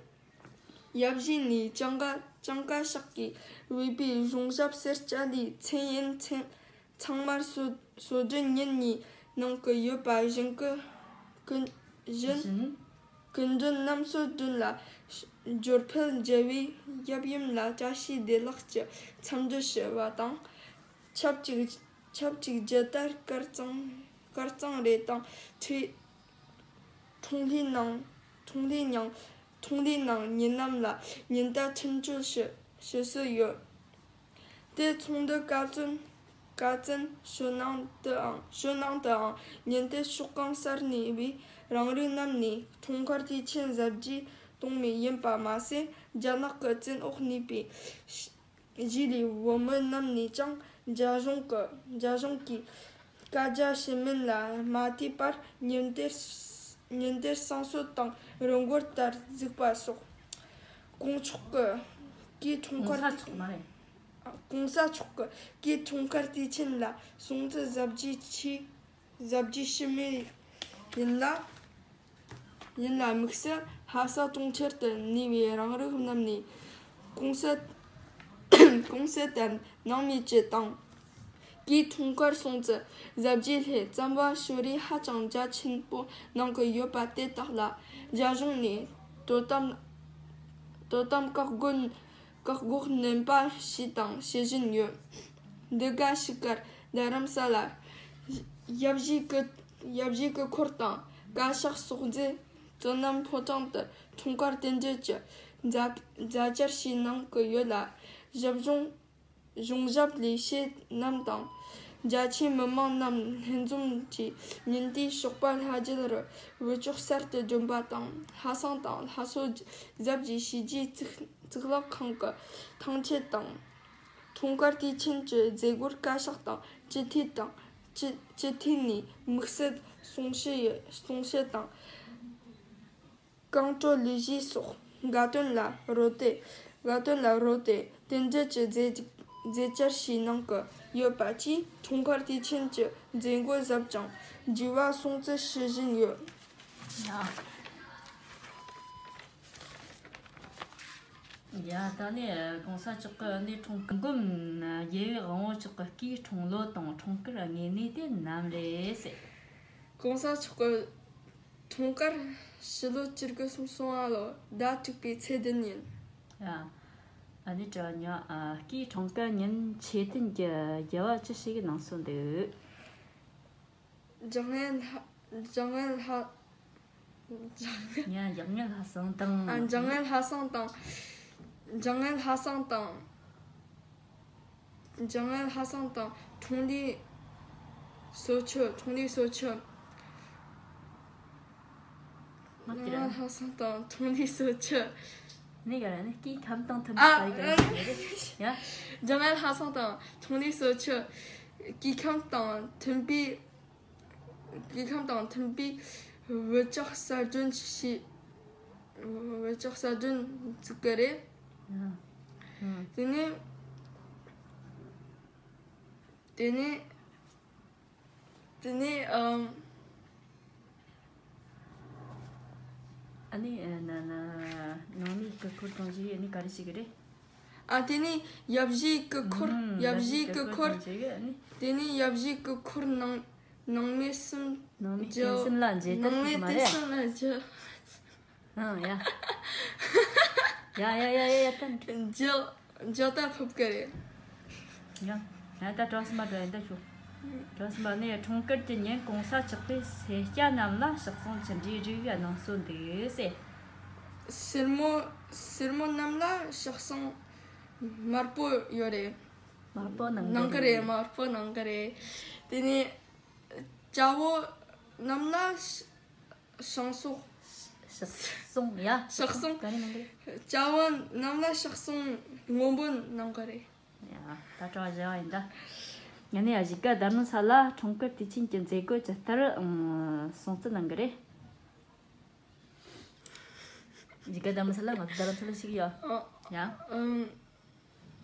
ཡབ་གཞིས་ནས་ལྕང་ཀ་ལྕང་ཀ་ཤག་གིས་བོས་པའི་གཞུང་ཞབས་སེར་སྐྱ་ལས་མཚན་ཡིན་མཚན་ཚང་མར་གསོལ་གསོལ་མགྲོན་ཉིན་གཉིས་གནང་གི་ཡོད་པ་བཞིན། སྐུ་སྐུ་བཞིན་བཞིན། སྐུ་མགྲོན་རྣམ་གསོལ་མགྲོན་ལ་འབྱོར་ཕུལ། རྒྱལ་བའི་ཡབ་ཡུམ་ལ་བཀྲ་ཤིས་བདེ་ལེགས་ཀྱི་འཚམས་འདྲི་ཞུ་བ་དང་། ཆབས་ཅིག་ཆབས་ཅིག་རྒྱལ་དར་དཀར་གཙང་དཀར་གཙང་རེ་དང་འཁྲིལ། འཁྲུངས་ལྷའི་ནང་འཁྲུངས་ལྷའི་ནང་འཁྲུངས་ལྷའི་ནང་ཉེ་ལམ་ལ་ཉིན་ལྟར་འཕྲིན་བཅོལ་ཞུ་ཞུ་སྲོལ་ཡོད། དེ་མཚུངས་འདི་བཀའ་བཙུན་བཀའ་བཙུན་ཞུ་ནང་དུའང་ཞུ་ནང་དུའང་ཉིན་དེ་ཤོག་ཁང་གསར་གནས་པའི་རང་རིགས་རྣམས་ནས་འཁྲུངས་སྐར་དུས་ཆེན་གཟབ་རྒྱས་གཏོང་མུས་ཡིན་པ་མ་ཟད། རྒྱ་ནག་གི་བཙན་འོག་གནས་པའི་གཞིས་ལུས་བོད་མི་རྣམས་ནས་ཀྱང་རྒྱ་གཞུང་གི་རྒྱ་གཞུང་གི་བཀའ་རྒྱ་ཞུ་མིན་ལ་མ་ལྟོས་པར་ཉིན་དེར་ཉིན་དེར་བསང་གསོལ་དང་རི་མགོར་དར་འཛུགས་པ་སོགས། དཀོན་མཆོག་གི་སྐུའི་འཁྲུངས་སྐར་གོང་ས་མཆོག་མ་རེད། གོང་ས་མཆོག་གི་སྐུའི་འཁྲུངས་སྐར་དུས་ཆེན་ལ་སྲུང་བརྩི་གཟབ་རྒྱས་ཆེ་གཟབ་རྒྱས་ཞུ་མུས་ཡིན་ལ། ཡིན་ལ་དམིགས་བསལ་ལྷ་ས་གྲོང་ཁྱེར་དུ་གནས་པའི་རང་རིགས་རྣམས་ནས་གུང་སེང་གུང་སེང་དང་སྣང་མེད་ཀྱི་དང་། སྐུའི་འཁྲུངས་སྐར་སྲུང་བརྩི་གཟབ་རྒྱས་སླད་རྩོམ་པ་ཤོ་རིས་ཧ་ཅང་རྒྱ་ཆེན་པོ་གནང་གི་ཡོད་པ་དེ་དག་ལ་རྒྱ་གཞུང་ནས་དོ་དམ་དོ་དམ་བཀག་འགོག་བཀག་འགོག་ནན་པ་ཞུས་དང་བྱེད་བཞིན་ཡོད། འདི་ག་ཞིག་ཁར་རྡ་རམ་ས་ལ་ཡབ་གཞིས་སྐུ་ཡབ་གཞིས་སྐུ་འཁོར་དང་བཀའ་ཤག་སོགས་མཛད། བསོད་ནམས་ཕོ་བྲང་དུ་འཁྲུངས་སྐར་རྟེན་འབྲེལ་གྱི་མཛད་མཛད་བཅར་ཞིག་གནང་གི་ཡོད་ལ། ཞབས་གཞུང་གཞུང་ཞབས་ལས་བྱེད་རྣམས་དང་། རྒྱ་ཆེའི་མི་མང་རྣམས་ལྷན་འཛོམས་ཀྱིས་ཉིན་དེའི་ཞོགས་པ་ལྷ་རྒྱལ་རི་འོད་ཅོག་གསར་དུ་བསྒྲོན་པ་དང་། ལྷ་བསང་དང་ལྷ་གསོལ་གཟབ་ཀྱི་བྱས་རྗེས་གཙུག་གཙུག་ལག་ཁང་གི་ཐང་ཆད་དང་། འཁྲུངས་སྐར་དུས་ཆེན་གྱི་མཛད་སྒོར་བཀའ་ཤག་དང་སྤྱི་འཐུས་དང་སྤྱི་སྤྱི་འཐུས་ནས་དམིགས་བསལ་གསུང་བཤད་ཡི་གསུང་བཤད་དང་། རྐང་བཀྲ་ལས་གཞི་སོགས་དགའ་སྟོན་ལ་རོལ་ཏེ་དགའ་སྟོན་ལ་རོལ་ཏེ་རྟེན་འབྲེལ་གྱི་མཛད་མཛད་བཅར་ཞིག་གནང་གི་ཡོད་པ་བཅས་འཁྲུངས་སྐར་དུས་ཆེན་གྱི་མཛད་སྒོ་གཟབ་ཅིང་རྒྱས་པ་སྲུང་བརྩི་ཞུ་བཞིན་ཡོད། ཡ། ད་ནི་གོང་ས་མཆོག་གི་ནི་འཁྲུངས་སྐར་མགོན་རྒྱལ་བའི་དབང་པོ་མཆོག་གི་སྐུའི་འཁྲུངས་ལོ་དང་འཁྲུངས་སྐར་དངོས་གནས་དེ་ནམ་རེད་ཟེར། གོང་ས་མཆོག་གི་འཁྲུངས་སྐར་ཕྱི་ལོ་བཅུ་དགུ་སོང་སོང་ཨ་ལོ་ཟླ་དྲུག་པའི་ཚེས་བདུན་ཡིན། ཡ། ཨ་ནི་དྲི་བ་ཉོ་ཨ། སྐུའི་འཁྲུངས་སྐར་ཉིན་ཆེས་མཐུན་གྱི་དགེ་བ་ཅི་ཞིག་གནང་སྲོལ་འདུག་འཇམ་དབྱངས་ལྷ་འཇམ་དབྱངས་ལྷ་ཡ། འཇམ་དབྱངས་ལྷ་བསང་དང་། ཨ། འཇམ་དབྱངས་ལྷ་བསང་དང་། འཇམ་དབྱངས་ལྷ་བསང་དང་། འཇམ་དབྱངས་ལྷ་བསང་དང་འཁྲུངས་ལྷའི་གསོལ་མཆོད། འཁྲུངས་ལྷའི་གསོལ་མཆོད། ང་དེ་རང་། ལྷ་བསང་དང་འཁྲུངས་ལྷའི་གསོལ་མཆོད། ནི་ག་ར་ནི་སྐུའི་ཁམས་དང་མཐུན་ཨ། པའི་ག་རེ་ག་རེ་ཡ། འཇམ་དབྱངས་ལྷ་བསང་དང་འཁྲུངས་ལྷའི་གསོལ་མཆོད། སྐུའི་ཁམས་དང་མཐུན་པའི། སྐུའི་ཁམས་དང་མཐུན་པའི་འོད་ཅོག་གསལ་སྒྲོན་ཞུས། བོད་ལྕགས་གསར་སྒྲོན་བཙུགས་ཀྱི་རེད། ཡ། ཨ། དེ་ནས། དེ་ནས། དེ་ནས་ཨམ། ཨ་ནི་ཨ་ན་ན་ནང་མིའི་སྐུ་འཁོར་གཏོང་རྒྱུ་ཨ་ནི་ག་རེ་བྱེད་ཀྱི་རེད། ཨ། དེ་ནས་ཡབ་གཞིས་སྐུ་འཁོར། ཨུམ། ཡབ་གཞིས་སྐུ་འཁོར་གཏོང་རྒྱུ་ཨ་ནི། དེ་ནས་ཡབ་གཞིས་སྐུ་འཁོར་ནང་ནང་མི་གསུམ། ནང་མི་སྐྱོན་གསུམ་ལ་མཇལ་དར་ནང་མི་ཐུབ་མ་དེ་རེད། གསུམ་ལ་མཇལ། ཨང་། ཡ། ཡ་ཡ་ཡ་ཡ་ཡ། ད་འགྲིག་མཇལ་མཇལ་དར་ཕུབ་ཀྱི་རེད། ཡ། ཡ། ད་གྲོགས་སུ་མ་འགྲོ་ཡ། ད་ཤོག་གྲོགས་སུ་མ་ནས་འཁྲུངས་སྐར་གྱི་ཉིན་གོང་ས་མཆོག་གིས་སེར་སྐྱ་རྣམས་ལ་ཕྱག་སྲུང་ཆུ་འབྲས་རིགས་གནང་སྲོལ་འདུག་ཟེར། སེར་མོ་སེར་མོ་རྣམས་ལ་ཕྱག་སྲུང་དམར་པོ་ཡོད་རེད། དམར་པོ་གནང་གི་གནང་གི་རེད། རེད། དམར་པོ་གནང་གི་རེད། དེ་ནས་སྐྱ་བོ་རྣམས་ལ་ཕྱག་སྲུང་། ཕྱག་སྲུང་། ཡ། ཕྱག་སྲུང་། ག་རེ་གནང་གི་རེད། སྐྱ་བོ་རྣམས་ལ་ཕྱག་སྲུང་སྔོན་པོ་གནང་གི་རེད། ཡ། ད་གྲོགས་བཞི་བ་ཡིན་ད། ཡ་ནས་གཞིས་ཀ་རྡ་རམ་ས་ལ་འཁྲུངས་སྐར་དུས་ཆེན་གྱི་མཛད་སྒོ་ཇི་ལྟར་ཨང་སྲུང་བརྩི་གནང་གི་རེད། གཞིས་ཀ་རྡ་རམ་ས་ལ། ང་ཚོ་རྡ་རམ་ས་ལ་ཞིག་ཡོད། ཨ། ཡ། ཨང་།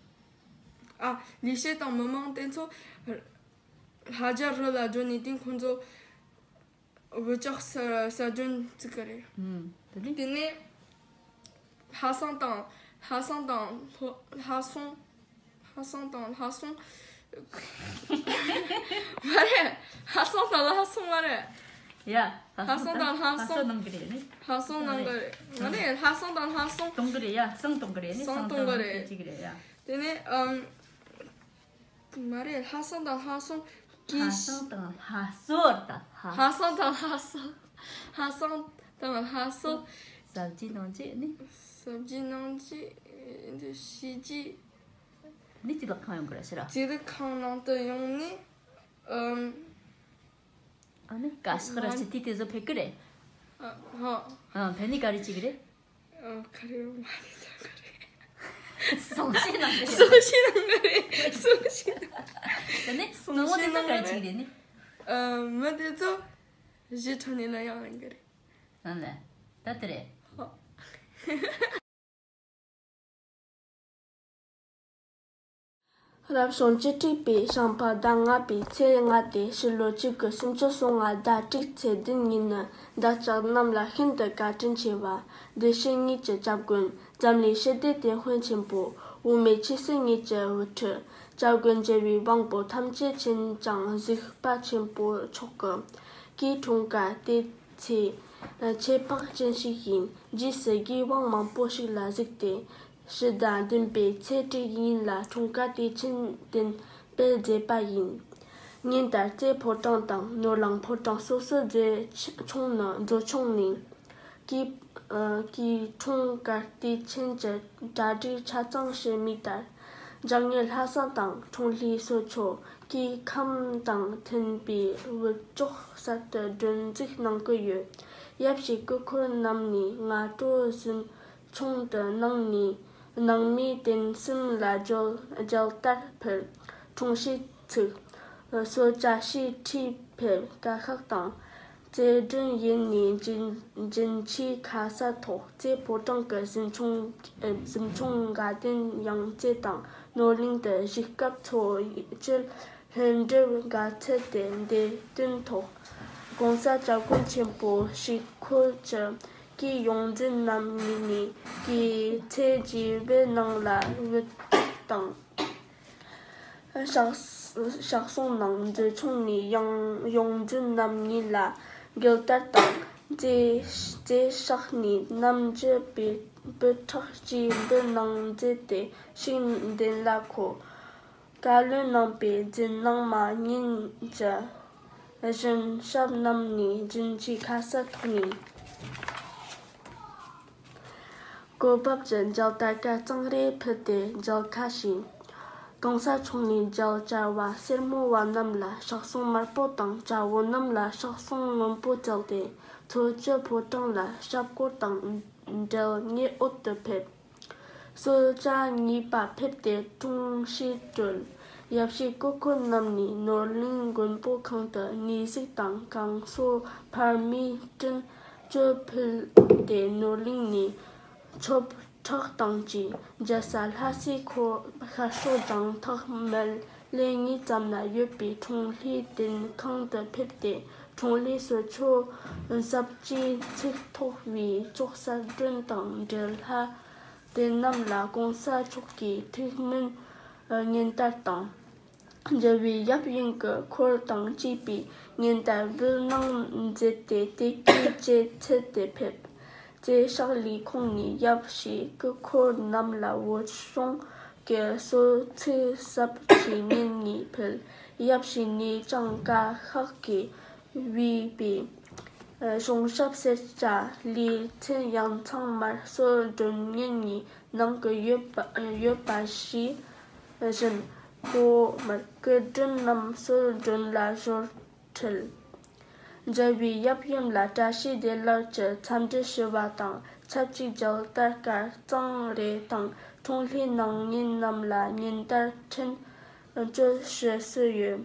ཨ། ལས་བྱེད་དང་མི་མང་དེ་ཚོ་ལྷ་རྒྱལ་རི་ལ་འགྲོ་ནས་དེ་ཁོང་ཚོ་བོད་ལྕགས་གསར་སྒྲོན་བཙུགས་ཀྱི་རེད། ཨུམ། དེ་ནས། དེ་ནས་ལྷ་བསང་དང་། ལྷ་བསང་དང་ལྷོ། ལྷ་སྲུང་། ལྷ་བསང་དང་ལྷ་སྲུང་། མ་རེད། ལྷ་བསང་དང་ལྷ་སྲུང་མ་རེད། ཡ། ལྷ་བསང་དང་ལྷ་སྲུང་། ལྷ་བསང་གནང་གི་རེད་ནི། ལྷ་བསང་གནང་གི་རེད། མ་རེད། ལྷ་བསང་དང་ལྷ་སྲུང་། གཏོང་གི་རེད་ཡ། བསང་གཏོང་གི་རེད་ནི། བསང་གཏོང་གི་རེད། བསང་གཏོང་གི་རེད། ཨུམ། མ་རེད། ལྷ་བསང་དང་ལྷ་སྲུང་གི། ལྷ་བསང་དང་ལྷ་གསོལ་དང་། ལྷ་བསང་དང་ལྷ་གསོལ། ལྷ་བསང་དང་ལྷ་གསོལ། གཟབ་རྒྱས་གནང་རྗེས་ནི། གཟབ་རྒྱས་གནང་རྗེས་འདི་བྱས་རྗེས། ནི་གཙུག་ལག་ཁང་ཡོང་གི་རེད་ཟེར་ར། གཙུག་ལག་ཁང་ནང་དུ་ཡོང་ནས། ཨམ། ཨ་ནི་བཀའ་ཤག་ར་སྤྱི་འཐུས་དེ་ཚོ་ཕེབས་ཀྱི་རེད། ཨ། ཧ། ཨ། ཕེབས་ནས་ག་རེ་བྱེད་ཀྱི་རེད། ཨ། ག་རེ་མ་རེད། ད་ག་རེ། གསུང་བཤད་གནང་གི་རེད། གསུང་བཤད་གནང་གི་རེད། གསུང་བཤད་གནང་། ད་ནི་གསུང་བཤད་གནང་གི་རེད། ནང་མི་དེ་ཚོ་ག་རེ་བྱེད་ཀྱི་རེད་ནི། ཨ། མི་དེ་ཚོ་གཞས་འཁྲབ་ནས་ལ་ཡང་ཡོང་གི་རེད། ཨ་ལས། ད་དེ་རེད། ཧ། རབ་བྱུང་བཅུ་དྲུག་པའི་བྱམས་པ་ཟླ་ལྔ་པའི་ཚེས་ལྔ་སྟེ་ཕྱི་ལོ་གཅིག་དགུ་སུམ་ཅུ་སོ་ལྔ་ཟླ་དྲུག་ཚེས་བདུན་ཉིན་ནི་བདག་ཅག་རྣམས་ལ་ཤིན་ཏུ་བཀའ་དྲིན་ཆེ་བ་སྡེ་སྲིད་གཉིས་ཀྱི་སྐྱབས་མགོན་འཛམ་གླིང་ཞི་བདེའི་དེད་དཔོན་ཆེན་པོ་དབུ་མའི་ཆོས་སྲིད་གཉིས་ཀྱི་དབུ་ཁྲིད་སྐྱབས་མགོན་རྒྱལ་བའི་དབང་པོ་ཐམས་ཅད་མཁྱེན་ཅིང་གཟིགས་པ་ཆེན་པོ་མཆོག་གི་སྐུའི་འཁྲུངས་སྐར་དེ་ཚེ་ཁྱད་འཕགས་ཅན་ཞིག་ཡིན། རྗེས་སུ་དགེ་བ་མང་པོ་ཞིག་ལ་གཟིགས་ཏེ། ཕྱི་ཟླ་བདུན་པའི་ཚེས་དྲུག་ཉིན་ལ་འཁྲུངས་སྐར་དུས་ཆེན་དེ་སྤེལ་མཛད་པ་ཡིན། ཉིན་ལྟར་རྩེ་ཕོ་བྲང་དང་ནོར་གླིང་ཕོ་བྲང་སོ་སོའི་མཛོད་ཆུང་ནང་མཛོད་ཆུང་ནས་སྐུའི་སྐུའི་འཁྲུངས་སྐར་དུས་ཆེན་གྱི་གྲ་སྒྲིག་ཆ་ཚང་བྱེད་མུས་ལྟར། ལྗགས་བརྙན་ལྷ་བསང་དང་འཁྲུངས་ལྷའི་གསོལ་མཆོད། སྐུའི་ཁམས་དང་མཐུན་པའི་བོད་ལྕོག་གསར་དུ་སྒྲོན་འཛུགས་གནང་གི་ཡོད། ཡབ་ཀྱི་སྐུ་འཁོར་རྣམས་ནས་སྔ་དྲོ་གཟིམ་ཆུང་དུ་གནང་ནས་ནང་མི་རྟེན་གསུམ་ལ་མཇལ་མཇལ་དར་ཕུལ། འཁྲུངས་གཞས་ཚུགས། གསོལ་ཇ་ཕྱེ་ཁྲུས་ཕུལ། བཀའ་ཤག་དང་རྩེ་མགྲོན་ཡིན་ནས་འབྱིན་འབྱིན་ཆུའི་ཁ་ཟས་ཐོགས། རྩེ་ཕོ་བྲང་གི་གཟིམ་ཆུང་གཟིམ་ཆུང་དགའ་ལྡན་ཡང་རྩེ་དང་ནོར་གླིང་དུ་བཞུགས་སྐབས་འཚོ་བཅུད་ལྷུན་གྲུབ་དགའ་ཚལ་དུ་འདིར་བསྟུན་ཐོགས། ༸གོང་ས་༸སྐྱབས་མགོན་ཆེན་པོ་ཞིག་འཁོར་གྱི་སྐུའི་ཡོངས་འཛིན་རྣམ་གཉིས་ནས་སྐུའི་ཚེ་རྗེས་བོད་ནང་ལ་བོད་སྐད་དང་། ཕྱག་ཕྱག་སྲུང་གནང་། མཛོད་ཆུང་ནས་ཡང་ཡོངས་འཛིན་རྣམ་གཉིས་ལ་མགུལ་དར་དང་། རྩེ་རྩེ་ཕྱག་ནས་རྣམ་བཅུ་པའི་སྤོས་ཁྲག་གཅིག་འབུལ་གནང་མཛད་དེ་ཤུགས་ལྡན་ལ་ཁོ། བཀའ་བློན་གནང་པའི་མཛད་རྣམ་མ་ཉིད་ཀྱི་བཞིན་ཞབས་རྣམས་ནས་འབྱིན་ཆུའི་ཁ་ཟས་ཐོགས་ནས། གོ་བབ་ཀྱི་མཇལ་དར་སྐར་གཙང་རེ་ཕུལ་ཏེ་མཇལ་ཁ་ཞུས། ༸གོང་ས་མཆོག་ནས་མཇལ་བཅར་བ་སེར་མོ་བ་རྣམས་ལ་ཕྱག་སྲུང་དམར་པོ་དང་སྐྱ་བོ་རྣམས་ལ་ཕྱག་སྲུང་སྔོན་པོ་བསྩལ་ཏེ་མཚོ་བཅུ་ཕོ་བྲང་ལ་ཞབས་སྐོར་དང་འབྲེལ་ཉེ་འོད་དུ་ཕེབས། གསོལ་ཇ་གཉིས་པ་ཕེབས་ཏེ་འཁྲུངས་གཞས་གྲོལ། ཡབ་ཀྱི་སྐུ་འཁོར་རྣམས་ནས་ནོར་གླིང་མགོན་པོ་ཁང་དུ་གནས་གཟིགས་དང་བསྐང་གསོ་འཕར་མའི་སྤྲིན་ བཅུ་ཕུལ་ཏེ་ནོར་གླིང་ནས་ཆོབ་ཁྲག་དང་བཅས་མཇལ་ས་ལྷ་སའི་ཁོ་ཤར་ཕྱོགས་བྱང་ཐག་མལ་ལེ་གཉིས་ཙམ་ན་ཡོད་པའི་འཁྲུངས་ལྷའི་གདན་ཁང་དུ་ཕེབས་ཏེ། འཁྲུངས་ལྷའི་གསོལ་མཆོད་ཟབ་ཅིང་ཚིག་ཐོག་པའི་ལྕོག་གསར་སྒྲོན་དང་འབྲེལ། ལྷ་དེ་རྣམས་ལ་གོང་ས་མཆོག་གི་ཐུགས་སྨོན་ཉིན་ལྟར་དང་། མཇལ་བའི་ཡབ་ཡུམ་གྱི་འཁོར་དང་བཅས་པས་ཉིན་ལྟར་འབུལ་གནང་མཛད་དེ། དེ་གའི་རྗེས་ཚུལ་དུ་ཕེབས། རྗེ་ཕྱག་ལས་ཁོང་ནས་ཡབ་ཞེས་སྐུ་འཁོར་རྣམས་ལ་འོད་སྲུང་གི་གསོལ་ཚིགས་ཟབ་ཅིང་སྙན་ངག་ཕུལ། ཡབ་ཞིག་ནས་ཀྱང་བཀའ་ཤག་གིས་བོས་པའི་གཞུང་ཞབས་སེར་སྐྱ་ལས་ཚན་ཡང་ཚང་མར་གསོལ་མགྲོན་སྙན་ངག་གནང་གི་ཡོད་པ་ཡོད་པ་ཞུས་བཞིན། སྐུ་མར་སྐུ་མགྲོན་རྣམས་གསོལ་མགྲོན་ལ་གཞོལ་ཁྲིད། མཇལ་བའི་ཡབ་ཡུམ་ལ་བཀྲ་ཤིས་བདེ་ལེགས་ཀྱི་འཚམས་འདྲི་ཞུ་བ་དང་ཆབས་ཅིག་མཇལ་དར་དཀར་གཙང་རས་དང་འཁྲུངས་ལྷའི་སྣང་བརྙན་རྣམས་ལ་ཉིན་ལྟར་འཕྲིན་བཅོལ་ཞུ་སྲོལ་ཡོད།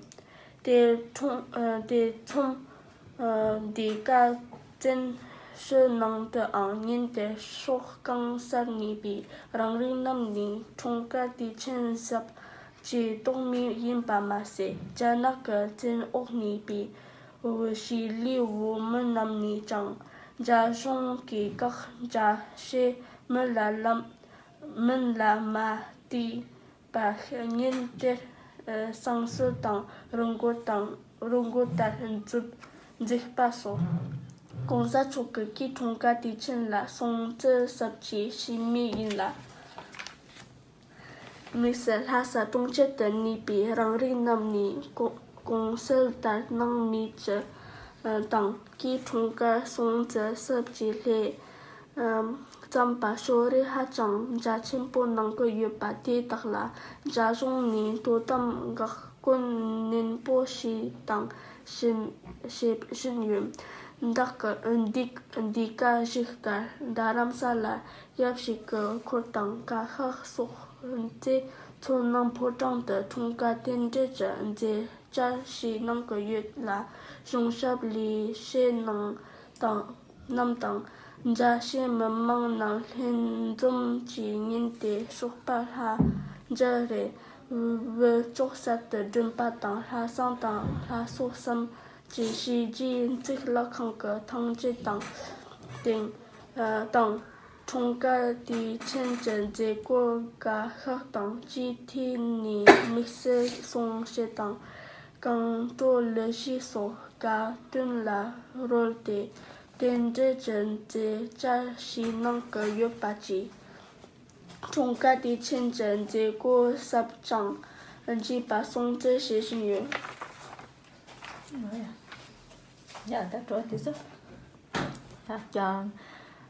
དེ་འཁྲུངས་དེ་མཚམས་འདི་ག་བཙན་བྱོལ་ནང་དུའང་ཉིན་དེར་ཤོག་གང་སར་གནས་པའི་རང་རིགས་རྣམས་ནས་འཁྲུངས་སྐར་དུས་ཆེན་གཟབ་ཅིང་རྟོགས་མེད་ཡིན་པ་མ་ཟད། རྒྱ་ནག་གི་བཙན་འོག་གནས་པའི་བོད་ཕྱི་ལུས་བོད་མི་རྣམས་ནས་ཀྱང་རྒྱ་གཞུང་གིས་བཀག་རྒྱ་ཞེས་མི་ལ་ལམ་མིན་ལ་མ་བལྟས་པར་ཉིན་དེར་བསང་གསོལ་དང་རུ་མགོ་དང་རུ་མགོ་ལྟར་མཛུབ་འཛུགས་པ་སོགས། གོང་ས་མཆོག་གི་སྐུའི་འཁྲུངས་སྐར་དུས་ཆེན་ལ་སྲུང་བརྩི་ཟབ་ཅིང་ཞུམ་མེད་ཡིན་ལ། དམིགས་བསལ་ལྷ་ས་གྲོང་ཁྱེར་དུ་གནས་པའི་རང་རིགས་རྣམས་ནས་གོང་གོང་གསལ་ལྟར་སྣང་མེད་ཀྱི་དང་སྐུའི་འཁྲུངས་སྐར་སྲུང་བརྩི་ཟབ་ཅིང་ལྷུར་བརྩམས་པ་ཞོར་རིགས་ཧ་ཅང་རྒྱ་ཆེན་པོ་གནང་གི་ཡོད་པ་དེ་དག་ལ་རྒྱ་གཞུང་ནས་དོ་དམ་འགག་སྐུལ་ནན་པོ་བྱས་དང་བྱེད་བཞིན་ཡོད། བདག་གི་འདི་འདི་ག་བཞུགས་སྒར་རྡ་རམ་ས་ལ་ཡབ་ཞིག་གི་འཁོར་དང་བཀའ་ཤག་སོགས་མཛད། མཚོ་ནང་ཕོ་བྲང་དུ་འཁྲུངས་སྐར་རྟེན་འབྲེལ་གྱི་མཛད་འཆར་ཞིག་གནང་གི་ཡོད་ལ། གཞུང་ཞབས་ལས་བྱེད་རྣམས་དང་རྣམས་དང་། རྒྱ་ཆེའི་མི་མང་རྣམས་ལྷན་འཛོམས་ཀྱིས་ཉིན་དེའི་ཞོགས་པ་ལྷ་མཇལ་རེ་བོད་ལྕོག་གསར་དུ་བསྒྲོན་པ་དང་། ལྷ་བསང་དང་ལྷ་གསོལ་གསུམ་གྱི་བྱས་རྗེས་འཛུགས་ལྷ་ཁང་གི་ཐང་ཆེན་དང་སྟེང་དང་། འཁྲུངས་སྐར་དུས་ཆེན་གྱི་མཛད་སྒོར་དགའ་ཤོས་དང་སྤྱི་འཐུས་ནས་དམིགས་བསལ་གསུང་བཤད་དང་། རྐང་བྲོ་གླུ་གཞས་སོགས་དགའ་སྟོན་ལ་རོལ་ཏེ་རྟེན་འབྲེལ་གྱི་མཛད་འཆར་ཞིག་གནང་གི་ཡོད་པ་བཅས། འཁྲུངས་སྐར་དུས་ཆེན་གྱི་མཛད་སྒོ་ཟབ་ཅིང་རྒྱས་པ་སྲུང་བརྩི་བྱེད་བཞིན་ཡོད། ཡ་ད་འགྲོ་དེ་ཚོ། ཡ་ཀྱང་།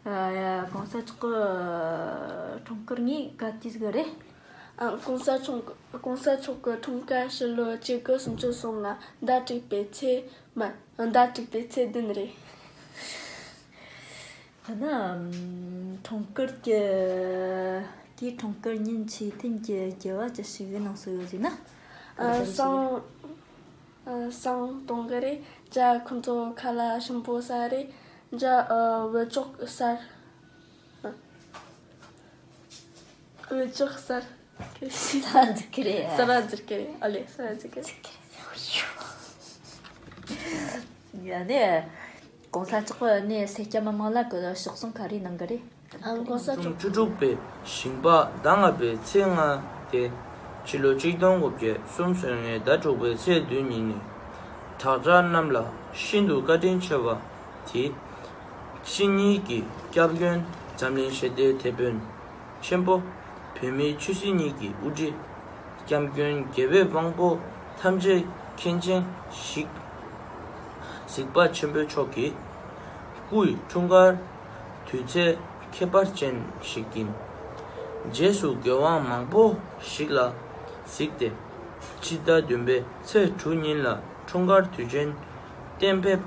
ཨ་ཡ་གོང་ས་མཆོག་གི་འཁྲུངས་སྐར་ངས་ག་དུས་གི་རེད། ཨ་གོང་ས་མཆོག་གོང་ས་མཆོག་གི་འཁྲུངས་སྐར་ཕྱི་ལོ་གཅིག་དགུ་སུམ་ཅུ་སོ་ལྔ་ཟླ་དྲུག་པའི་ཚེས་མ་ཟླ་དྲུག་པའི་ཚེས་བདུན་རེད། ད་ནི་འཁྲུངས་སྐར་གྱི་དེའི་འཁྲུངས་སྐར་ཉིན་ཆེས་མཐུན་གྱི་དགེ་བ་ཅི་ཞིག་གནང་སྲོལ་ཡོད་ཟེར་ན། ཨ་བསང་ཨ་བསང་གཏོང་གི་རེད། ཇ་ཁོ་ཚོ་ཁ་ལག་ཞིམ་པོ་ཟ་རེད། ཇ་ཨ་བོད་ལྕོག་གསར། བོད་ལྕོག་གསར། གསར་འཛུགས་ཀྱི་རེད། གསར་འཛུགས་ཀྱི་རེད། ཨ་ལེ་གསར་འཛུགས་ཀྱི་རེད། ཡ་ནས་གོང་ས་མཆོག་གི་ནས་སེར་སྐྱ་མི་མང་ལ་གི་ཕྱག་སྲུང་ག་རེ་གནང་གི་རེད། ཨ་གོང་ས་མཆོག་བཅུ་དྲུག་པའི་ཞིང་པ་ཟླ་ལྔ་པའི་ཚེས་ལྔ་སྟེ། ཕྱི་ལོ་ཆིག་སྟོང་དགུ་བརྒྱ་སུམ་ཅུ་སོ་ལྔའི་ཟླ་དྲུག་པའི་ཚེས་བདུན་ཉིན་ནི། དྲག་ཆར་རྣམས་ལ་ཤིན་ཏུ་བཀའ་དྲིན་ཆེ་བ་དེ། ཕྱི་ཉིན་གྱི་སྐྱབས་མགོན་འཛམ་གླིང་ཞི་བདེའི་དེད་དཔོན་ཆེན་པོ། བོད་མིའི་ཆོས་སྲིད་གཉིས་ཀྱི་དབུ་ཁྲིད། སྐྱབས་མགོན་དགེ་བའི་དབང་པོ་ཐམས་ཅད་མཁྱེན་ཅན་ཞིག་གཟིགས་པ་ཆེན་པོ་མཆོག་གི་སྐུའི་འཁྲུངས་སྐར་དུས་ཚེས་ཁྱད་པར་ཅན་ཞིག་ཡིན། རྗེས་སུ་དགེ་བ་མང་པོ་ཞིག་ལ་གཟིགས་ཏེ། ཕྱི་ཟླ་བདུན་པའི་ཚེས་དྲུག་ཉིན་ལ་འཁྲུངས་སྐར་དུས་ཆེན་གཏན་འབེབས་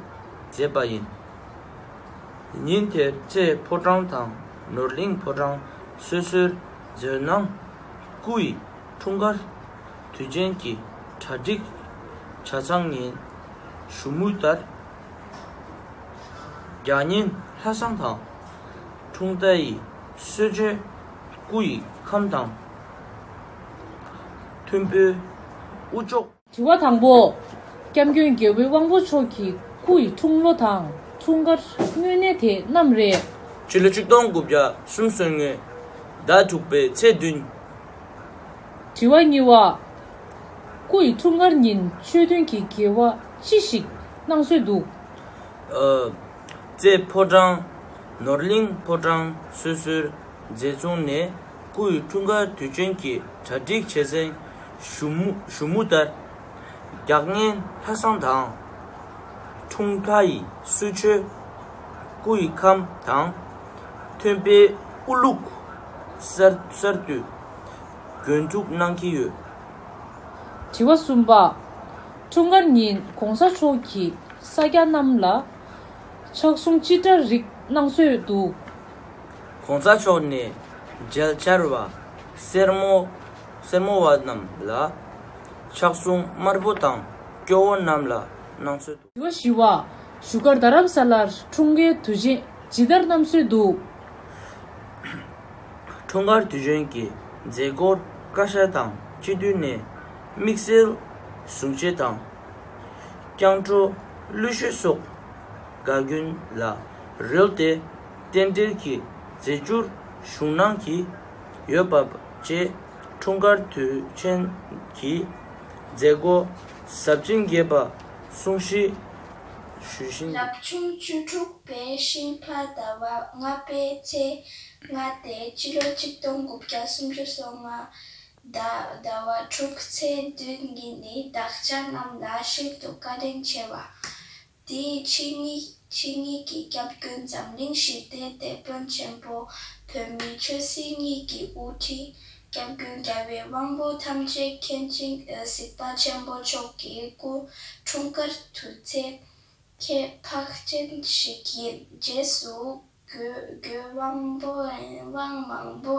མཛད་པ་ཡིན། ཉིན་དེར་རྩེ་ཕོ་བྲང་དང་ནོར་གླིང་ཕོ་བྲང་སོ་སོར་མཛད་གནང་། སྐུའི་འཁྲུངས་སྐར་དུས་ཆེན་གྱི་གྲ་སྒྲིག་ཆ་ཚང་ཉིན་ཞུ་མུས་ལྟར། རྒྱ་ཉིན་ ལྷ་བསང་དང་། འཁྲུངས་རྟ་ཡི་གསོལ་མཆོད། སྐུ་ཡི་ཁམས་དང་། མཐོན་པོའི་དབུ་ལྕོག་དྲི་བ་དང་པོ། སྐྱབས་མགོན་རྒྱལ་བའི་དབང་པོ་མཆོག་གི་སྐུ་ཡི་འཁྲུངས་ལོ་དང་འཁྲུངས་སྐར་དངོས་གནས་དེ་ནམ་རེད། ཕྱི་ལོ་ཆིག་སྟོང་དགུ་བརྒྱ་སུམ་ཅུ་སོ་ལྔའི་ཟླ་དྲུག་པའི་ཚེས་བདུན། དྲི་བ་གཉིས་པ། སྐུ་ཡི་འཁྲུངས་སྐར་ཉིན་ཆོས་མཐུན་གྱི་དགེ་བ་ཅི་ཞིག་གནང་སྲོལ་འདུག་ཨ། རྩེ་ཕོ་བྲང་། ནོར་གླིང་ཕོ་བྲང་སོ་སོའི་མཛད་ཚུལ་ནས་སྐུ་ཡི་འཁྲུངས་སྐར་དུས་ཆེན་གྱི་གྲ་སྒྲིག་བྱེད་སའི་ཞུ་མུ་ཞུ་མུ་ལྟར། རྒྱག་ངན་ལྷ་བསང་དང་། འཁྲུངས་ལྷ་ཡི་གསོལ་མཆོད། སྐུ་ཡི་ཁམས་དང་། མཐོན་པོའི་དབུ་བླུགས། གསར་གསར་དུ་དགོན་ཐུག་གནང་གི་ཡོད། དྲི་བ་གསུམ་པ། འཁྲུངས་སྐར་ཉིན་གོང་ས་མཆོག་གིས་ས་སྐྱ་རྣམས་ལ་ཕྱག་ཟུང་ཅི་འདྲ་རིགས་གནང་སྲོལ་འདུག་གོང་ས་མཆོག་ནས་མཇལ་བཅར་བ་སེར་མོ་སེར་མོ་བ་རྣམས་ལ་ཕྱག་ཟུང་དམར་པོ་དང་སྐྱོ་བོ་རྣམས་ལ་གནང་སྲོལ་འདུག་དྲི་བ་བཞི་པ། བཞུགས་སྒར་རྡ་རམ་ས་ལར་འཁྲུངས་སྐར་དུས་ཆེན་ཇི་ལྟར་གནང་སྲོལ་འདུག་འཁྲུངས་སྐར་དུས་ཆེན་གྱི་མཛད་སྒོར་བཀའ་ཤག་དང་སྤྱི་འཐུས་ནས་དམིགས་བསལ་གཟུངས་བཞེས་དང་། སྐྱབས་འགྲོ་གླུ་གཞས་སོགས་དགའ་སྐྱོན་ལ་རོལ་ཏེ་རྟེན་འབྲེལ་གྱི་རྫས་འགྱུར་ཞུགས་གནང་གི་ཡོད་པ་བཅས་འཁྲུངས་སྐར་དུས་ཆེན་གྱི་མཛད་སྒོ་ཟབ་ཅིང་རྒྱས་པ་གསུང་བཤད་ཞུ་བཞིན། རབ་བྱུང་བཅུ་དྲུག་པའི་ཤིང་ཕ་ཟླ་བ་ལྔ་པའི་ཚེས་ལྔ་སྟེ་སྤྱི་ལོ་ཆིག་སྟོང་དགུ་བརྒྱ་སུམ་ཅུ་སོ་ལྔ། ཟླ་ཟླ་བ་དྲུག་ཚེས་བདུན་ཉིན་ནི་བདག་ཅག་རྣམས་ལ་ཤིན་ཏུ་བཀའ་དྲིན་ཆེ་བ། དེའི་ཕྱི་ཉིན་ཕྱི་ཉིན་གྱི་སྐྱབས་མགོན་འཛམ་གླིང་ཞི་བདེའི་དེད་དཔོན་ཆེན་པོ་བོད་མིའི་ཆོས་སྲིད་གཉིས་ཀྱི་དབུ་ཁྲིད་སྐྱབས་མགོན་རྒྱལ་བའི་དབང་པོ་ཐམས་ཅད་མཁྱེན་ཅིང་གཟིགས་པ་ཆེན་པོ་མཆོག་གི་སྐུ་འཁྲུངས་སྐར་དུས་ཚེས་ཁྱད་འཕགས་ཅན་ཞིག་ཡིན། རྗེས་སུ་རྒོད་རྒོད་དབང་པོ་དབང་མང་པོ་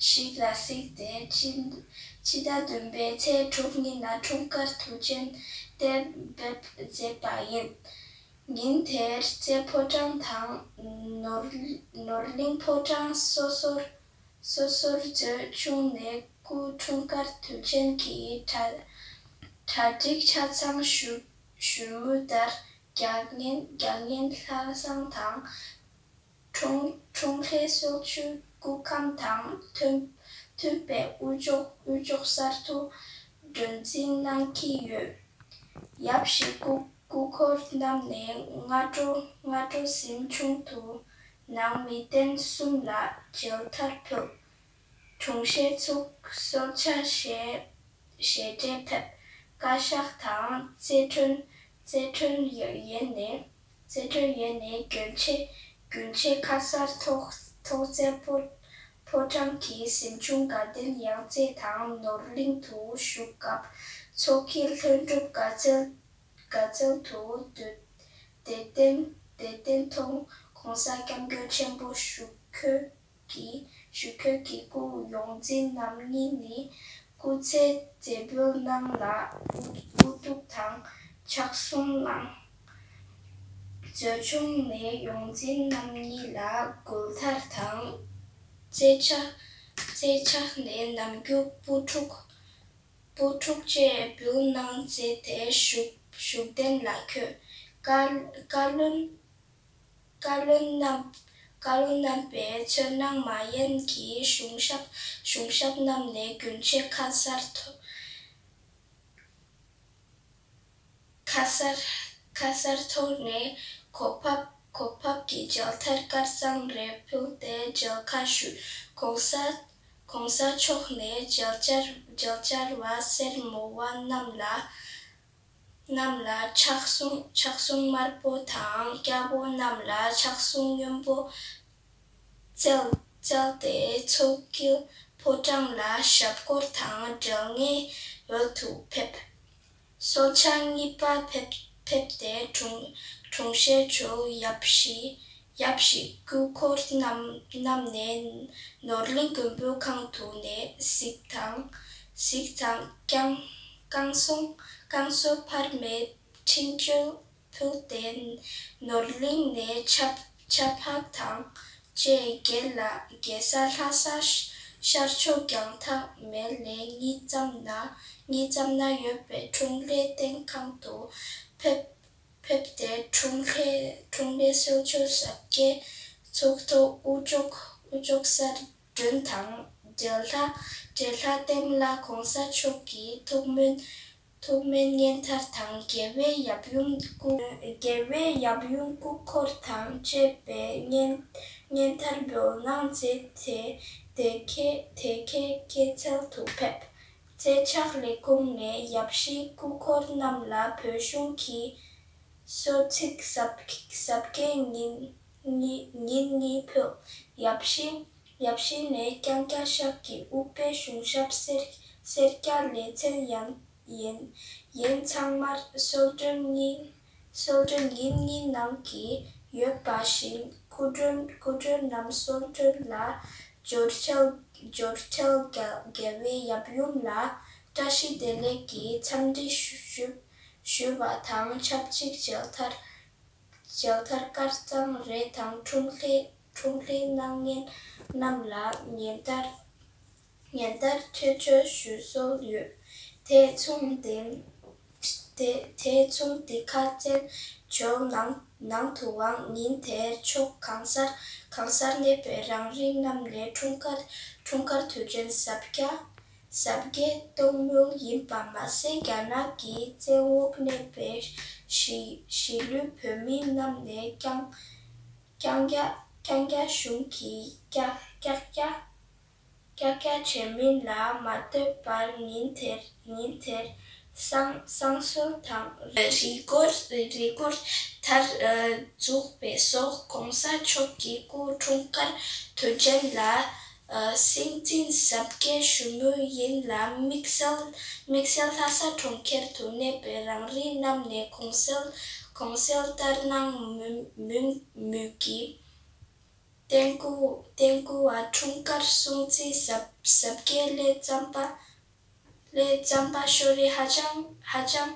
ཞིག་ལ་གཟིགས་ཏེ་སྤྱི་སྤྱི་ཟླ་བདུན་པའི་ཚེས་དྲུག་ཉིན་ལ་འཁྲུངས་སྐར་དུས་ཆེན་དེ་འབེབས་མཛད་པ་ཡིན། ཉིན་དེར་རྩེ་ཕོ་བྲང་དང་ནོར་ནོར་གླིང་ཕོ་བྲང་སོ་སོར་སོ་སོར་མཛོད་ཆུང་ནས་སྐུ་འཁྲུངས་སྐར་དུས་ཆེན་གྱི་གྲ་གྲ་སྒྲིག་ཆ་ཚང་ཞུ་ཞུ་མུས་ལྟར། རྒྱག་ངན་རྒྱག་ངན་ལྷ་བསང་དང་། འཁྲུངས་འཁྲུངས་ལྷའི་གསོལ་མཆོད་སྐུ་ཁམས་དང་མཐུན་མཐུན་པའི་དབུ་ལྕོག་དབུ་ལྕོག་གསར་དུ་སྒྲོན་འཛིན་གནང་གི་ཡོད། ཡབ་གཞིས་སྐུ་སྐུ་འཁོར་རྣམས་ནས་སྔ་དྲོ་སྔ་དྲོ་གཟིམ་ཆུང་དུ་ནང་མི་རྟེན་གསུམ་ལ་མཇལ་དར་ཕུལ། དྲུང་ཆེ་ཚོས་གསོལ་ཇ་བཞེས་བཞེས་འབྲས་ཕེབས། བཀའ་ཤག་དང་རྩེ་ཁྲོན་རྩེ་ཁྲོན་ཡན་ནས་རྩེ་ཁྲོན་ཡན་ནས་རྒྱུན་ཆད་རྒྱུན་ཆད་ཁ་གསར་ཐོག་ཐོག་རྩེ་ཕོ་ཕོ་བྲང་གི་གཟིམ་ཆུང་དགའ་ལྡན་ཡང་རྩེ་དང་ནོར་གླིང་དུ་བཞུགས་སྐབས་མཚོ་ཁྱི་ལྷུན་གྲུབ་དགའ་ཚལ་དགའ་ཚལ་དུ་དུས་དེ་བརྟན་དེ་བརྟན་ཐོག་གོང་ས་སྐྱབས་མགོན་ཆེན་པོ་བཞུགས་ཁོས། གི་ཞུ་ཁོས་ཀྱི་སྐུ་ཡོངས་འཛིན་རྣམ་གཉིས་ནི་སྐུ་ཚེ་མཛད་འཕེལ་གནང་ལ་དབུ་དབུ་གདུགས་དང་ཕྱག་ཟུང་གནང་། མཛོད་ཆུང་ནས་ཡོངས་འཛིན་རྣམ་གཉིས་ལ་མགུལ་ཐར་དང་། རྩེ་ཕྱག་རྩེ་ཕྱག་ནས་ནམ་རྒྱུན་སྤུ་ཕྲུག་སྤུ་ཕྲུག་བཅས་འབུལ་གནང་མཛད་དེ་བཞུགས་བཞུགས་གདན་ལ་འཁོད། བཀའ་བཀའ་བློན། བཀའ་བློན་རྣམ་བཀའ་བློན་རྣམ་པས་ཚོར་སྣང་མ་ཡིན་གྱི་གཞུང་ཞབས་གཞུང་ཞབས་རྣམས་ནས་རྒྱུན་ཆད་ཁ་གསར་ཐོག་ཁ་གསར་ཁ་གསར་ཐོག་ནས་གོ་བབ་གོ་བབ་ཀྱི་མཇལ་དར་དཀར་གཙང་རེ་ཕུལ་ཏེ་མཇལ་ཁ་ཞུས། གོང་ས་གོང་ས་མཆོག་ནས་མཇལ་བཅར་མཇལ་བཅར་བ་སེར་མོ་བ་རྣམས་ལ། རྣམས་ལ་ཕྱག་ཟུང་ཕྱག་ཟུང་དམར་པོ་དང་སྐྱ་བོ་རྣམས་ལ་ཕྱག་ཟུང་སྔོན་པོ་བསྩལ་བསྩལ་ཏེ་མཚོ་དཀྱིལ་ཕོ་བྲང་ལ་ཞབས་སྐོར་དང་འབྲེལ་ངེས་འོས་སུ་ཕེབས། གསོལ་ཇ་གཉིས་པ་ཕེབས་ཕེབས་ཏེ་དྲུང་དྲུང་ཆེ་ཚོས་ཡབ་གཞིས་ཡབ་གཞིས་སྐུ་འཁོར་རྣམས་རྣམས་ནས་ནོར་གླིང་མགོན་པོའི་ཁང་དུ་ནས་གཟིགས་དང་གཟིགས་དང་བསྐང་བསྐང་གསོ་བསྐང་གསོ་འཕར་མའི་འཕྲིན་བཅོལ་ཕུལ་ཏེ་ནོར་གླིང་ནས་ཆབ་ ཆབ་ཧག་དང་བཅས་རྒྱལ་ལ་རྒྱལ་ས་ལྷ་ས་ཤར་ཕྱོགས་རྒྱང་ཐག་མེལ་ལས་གཉིས་ཙམ་ན་གཉིས་ཙམ་ན་ཡོད་པའི་འཁྲུངས་ལྷའི་རྟེན་ཁང་དུ་ཕེབས། ཕེབས་ཏེ་འཁྲུངས་ལྷའི་འཁྲུངས་ལྷའི་གསོལ་མཆོད་ཟབ་རྒྱས་ཚོགས་ཐོག་དབུ་ལྕོག་དབུ་ལྕོག་གསར་སྒྲོན་དང་འབྲེལ་ལྷ་འབྲེལ་ལྷ་རྟེན་ལ་གོང་ས་མཆོག་གིས་ཐུགས་སྨོན་ཐུགས་སྨོན་བསྙེན་མཐར་དང་རྒྱལ་བའི་ཡབ་ཡུམ་སྐུ་རྒྱལ་བའི་ཡབ་ཡུམ་སྐུ་འཁོར་དང་བཅས་པའི་བསྙེན་བསྙེན་མཐར་འབུལ་གནང་མཛད་དེ་དེ་ཁའི་དེ་ཁའི་སྐྱེད་ཚལ་དུ་ཕེབས། རྩེ་ཕྱག་ལས་ཁུངས་ནས་ཡབ་གཞིས་སྐུ་འཁོར་རྣམས་ལ་བོད་གཞུང་གི་གསོལ་ཚིགས་ཟབ་ཟབ་རྒྱས་ཉིན་གཉིས་ཉིན་གཉིས་ཕུལ། ཡབ་གཞིས་ཡབ་གཞིས་ནས་ཀྱང་བཀའ་ཤག་གི་དབུ་པའི་གཞུང་ཞབས་སེར་སེར་སྐྱ་ལེ་ཚན་ཡན་ཡན་ཡན་ཚང་མར་གསོལ་མགྲོན་གཉིས་གསོལ་མགྲོན་ཉིན་གཉིས་གནང་གི་ཡོད་པ་བཞིན་སྐུ་མགྲོན་སྐུ་མགྲོན་ནམ་གསོལ་མགྲོན་ལ་འབྱོར་འཕྲལ་འབྱོར་འཕྲལ་རྒྱ་རྒྱལ་བའི་ཡབ་ཡུམ་ལ་བཀྲ་ཤིས་བདེ་ལེགས་ཀྱི་འཚམས་འདྲི་ཞུ་ཞུ་ཞུ་བ་དང་ཆབས་ཅིག་མཇལ་དར་མཇལ་དར་དཀར་གཙང་རས་དང་འཁྲུངས་ལྷའི་འཁྲུངས་ལྷའི་སྣང་བརྙན་རྣམས་ལ་ཉན་དར་ཉན་དར་ཐོས་གྲོལ་ཞུ་སྲོལ་ཡོད། དེ་མཚུངས་དེ་དེ་དེ་མཚུངས་དེ་ཁ་རྩེ་ཇོ་ནང་ནང་དུའང་ཉིན་དེར་ཕྱོགས་གང་སར་གང་སར་གནས་པའི་རང་རིགས་རྣམས་ནས་འཁྲུངས་སྐར་འཁྲུངས་སྐར་དུས་ཆེན་གཟབ་རྒྱས་གཟབ་རྒྱས་གཏོང་མུས་ཡིན་པ་མ་ཟད། རྒྱ་ནག་གི་བཙན་འོག་གནས་པའི་གཞིས་གཞིས་ལུས་བོད་མི་རྣམས་ནས་ཀྱང་ཀྱང་རྒྱ་ཀྱང་རྒྱ་གཞུང་གིས་ཀྱ་ཀྱག་ཀྱ་ཀྱག་ཀྱ་བྱེད་མིན་ལ་མ་ལྟོས་པར་ཉིན་དེར་ཉིན་དེར་བསང་བསང་གསོལ་དང་རི་སྐོར་རི་སྐོར་མཐར་འཛུགས་པའི་སོགས་གོང་ས་མཆོག་གི་སྐུ་འཁྲུངས་སྐར་དུས་ཆེན་ལ་སྲིད་འཛིན་གཟབ་རྒྱས་ཞུ་མུས་ཡིན་ལ། དམིགས་བསལ་དམིགས་བསལ་ལྷ་ས་གྲོང་ཁྱེར་དུ་གནས་པའི་རང་རིགས་རྣམས་ནས་གོང་གསལ་གོང་གསལ་ལྟར་སྣང་མུན་མུན་མུས་ཀྱི་རྟེན་སྐུ་རྟེན་སྐུ་བ་འཁྲུངས་སྐར་སྲུང་བརྩི་གཟབ་གཟབ་རྒྱས་སླད་རྩམ་པ་སླད་རྩམ་པ་ཤོ་རི་ཧ་ཅང་ཧ་ཅང་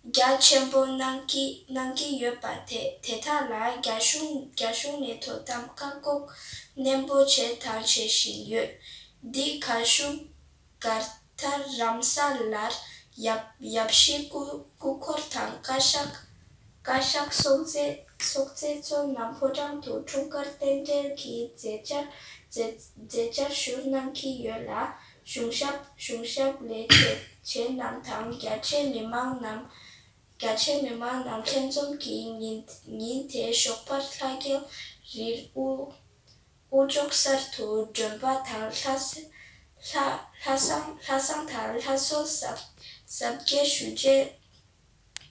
རྒྱ་ཆེན་པོ་གནང་གི་གནང་གི་ཡོད་པ་དེ་དེ་དག་ལ་རྒྱ་གཞུང་རྒྱ་གཞུང་ནས་དོ་དམ་བཀག་འགོག་ནན་པོ་བྱས་དང་བྱེད་བཞིན་ཡོད། འདི་ག་ཤུ་གར་ཐར་རམ་ས་ལར་ཡབ་ཡབ་གཞིས་སྐུ་སྐུ་འཁོར་དང་བཀའ་ཤག་བཀའ་ཤག་སྲོག་རྩེ་སྲོག་རྩེ་མཚོ་ནམ་ཕོ་བྲང་དུ་འཁྲུངས་སྐར་རྟེན་འབྲེལ་གྱི་མཛད་འཆར་མཛད་མཛད་འཆར་ཞུ་གནང་གི་ཡོད་ལ། གཞུང་ཞབས་གཞུང་ཞབས་ལས་བྱེད་བྱེད་རྣམས་དང་རྒྱ་ཆེ་མི་མང་རྣམས་རྒྱ་ཆེ་མི་མང་རྣམས་ལྷན་འཛོམས་ཀྱིས་ཉིན་ཉིན་དེའི་ཞོགས་པར་ལྷ་རྒྱལ་རིར་དབུ་དབུ་ལྕོག་གསར་དུ་སྒྲོན་པ་དང་ལྷ་ས་ལྷ་ལྷ་བསང་ལྷ་བསང་དང་ལྷ་གསོལ་གཟབ་གཟབ་རྒྱས་ཞུ་རྗེས།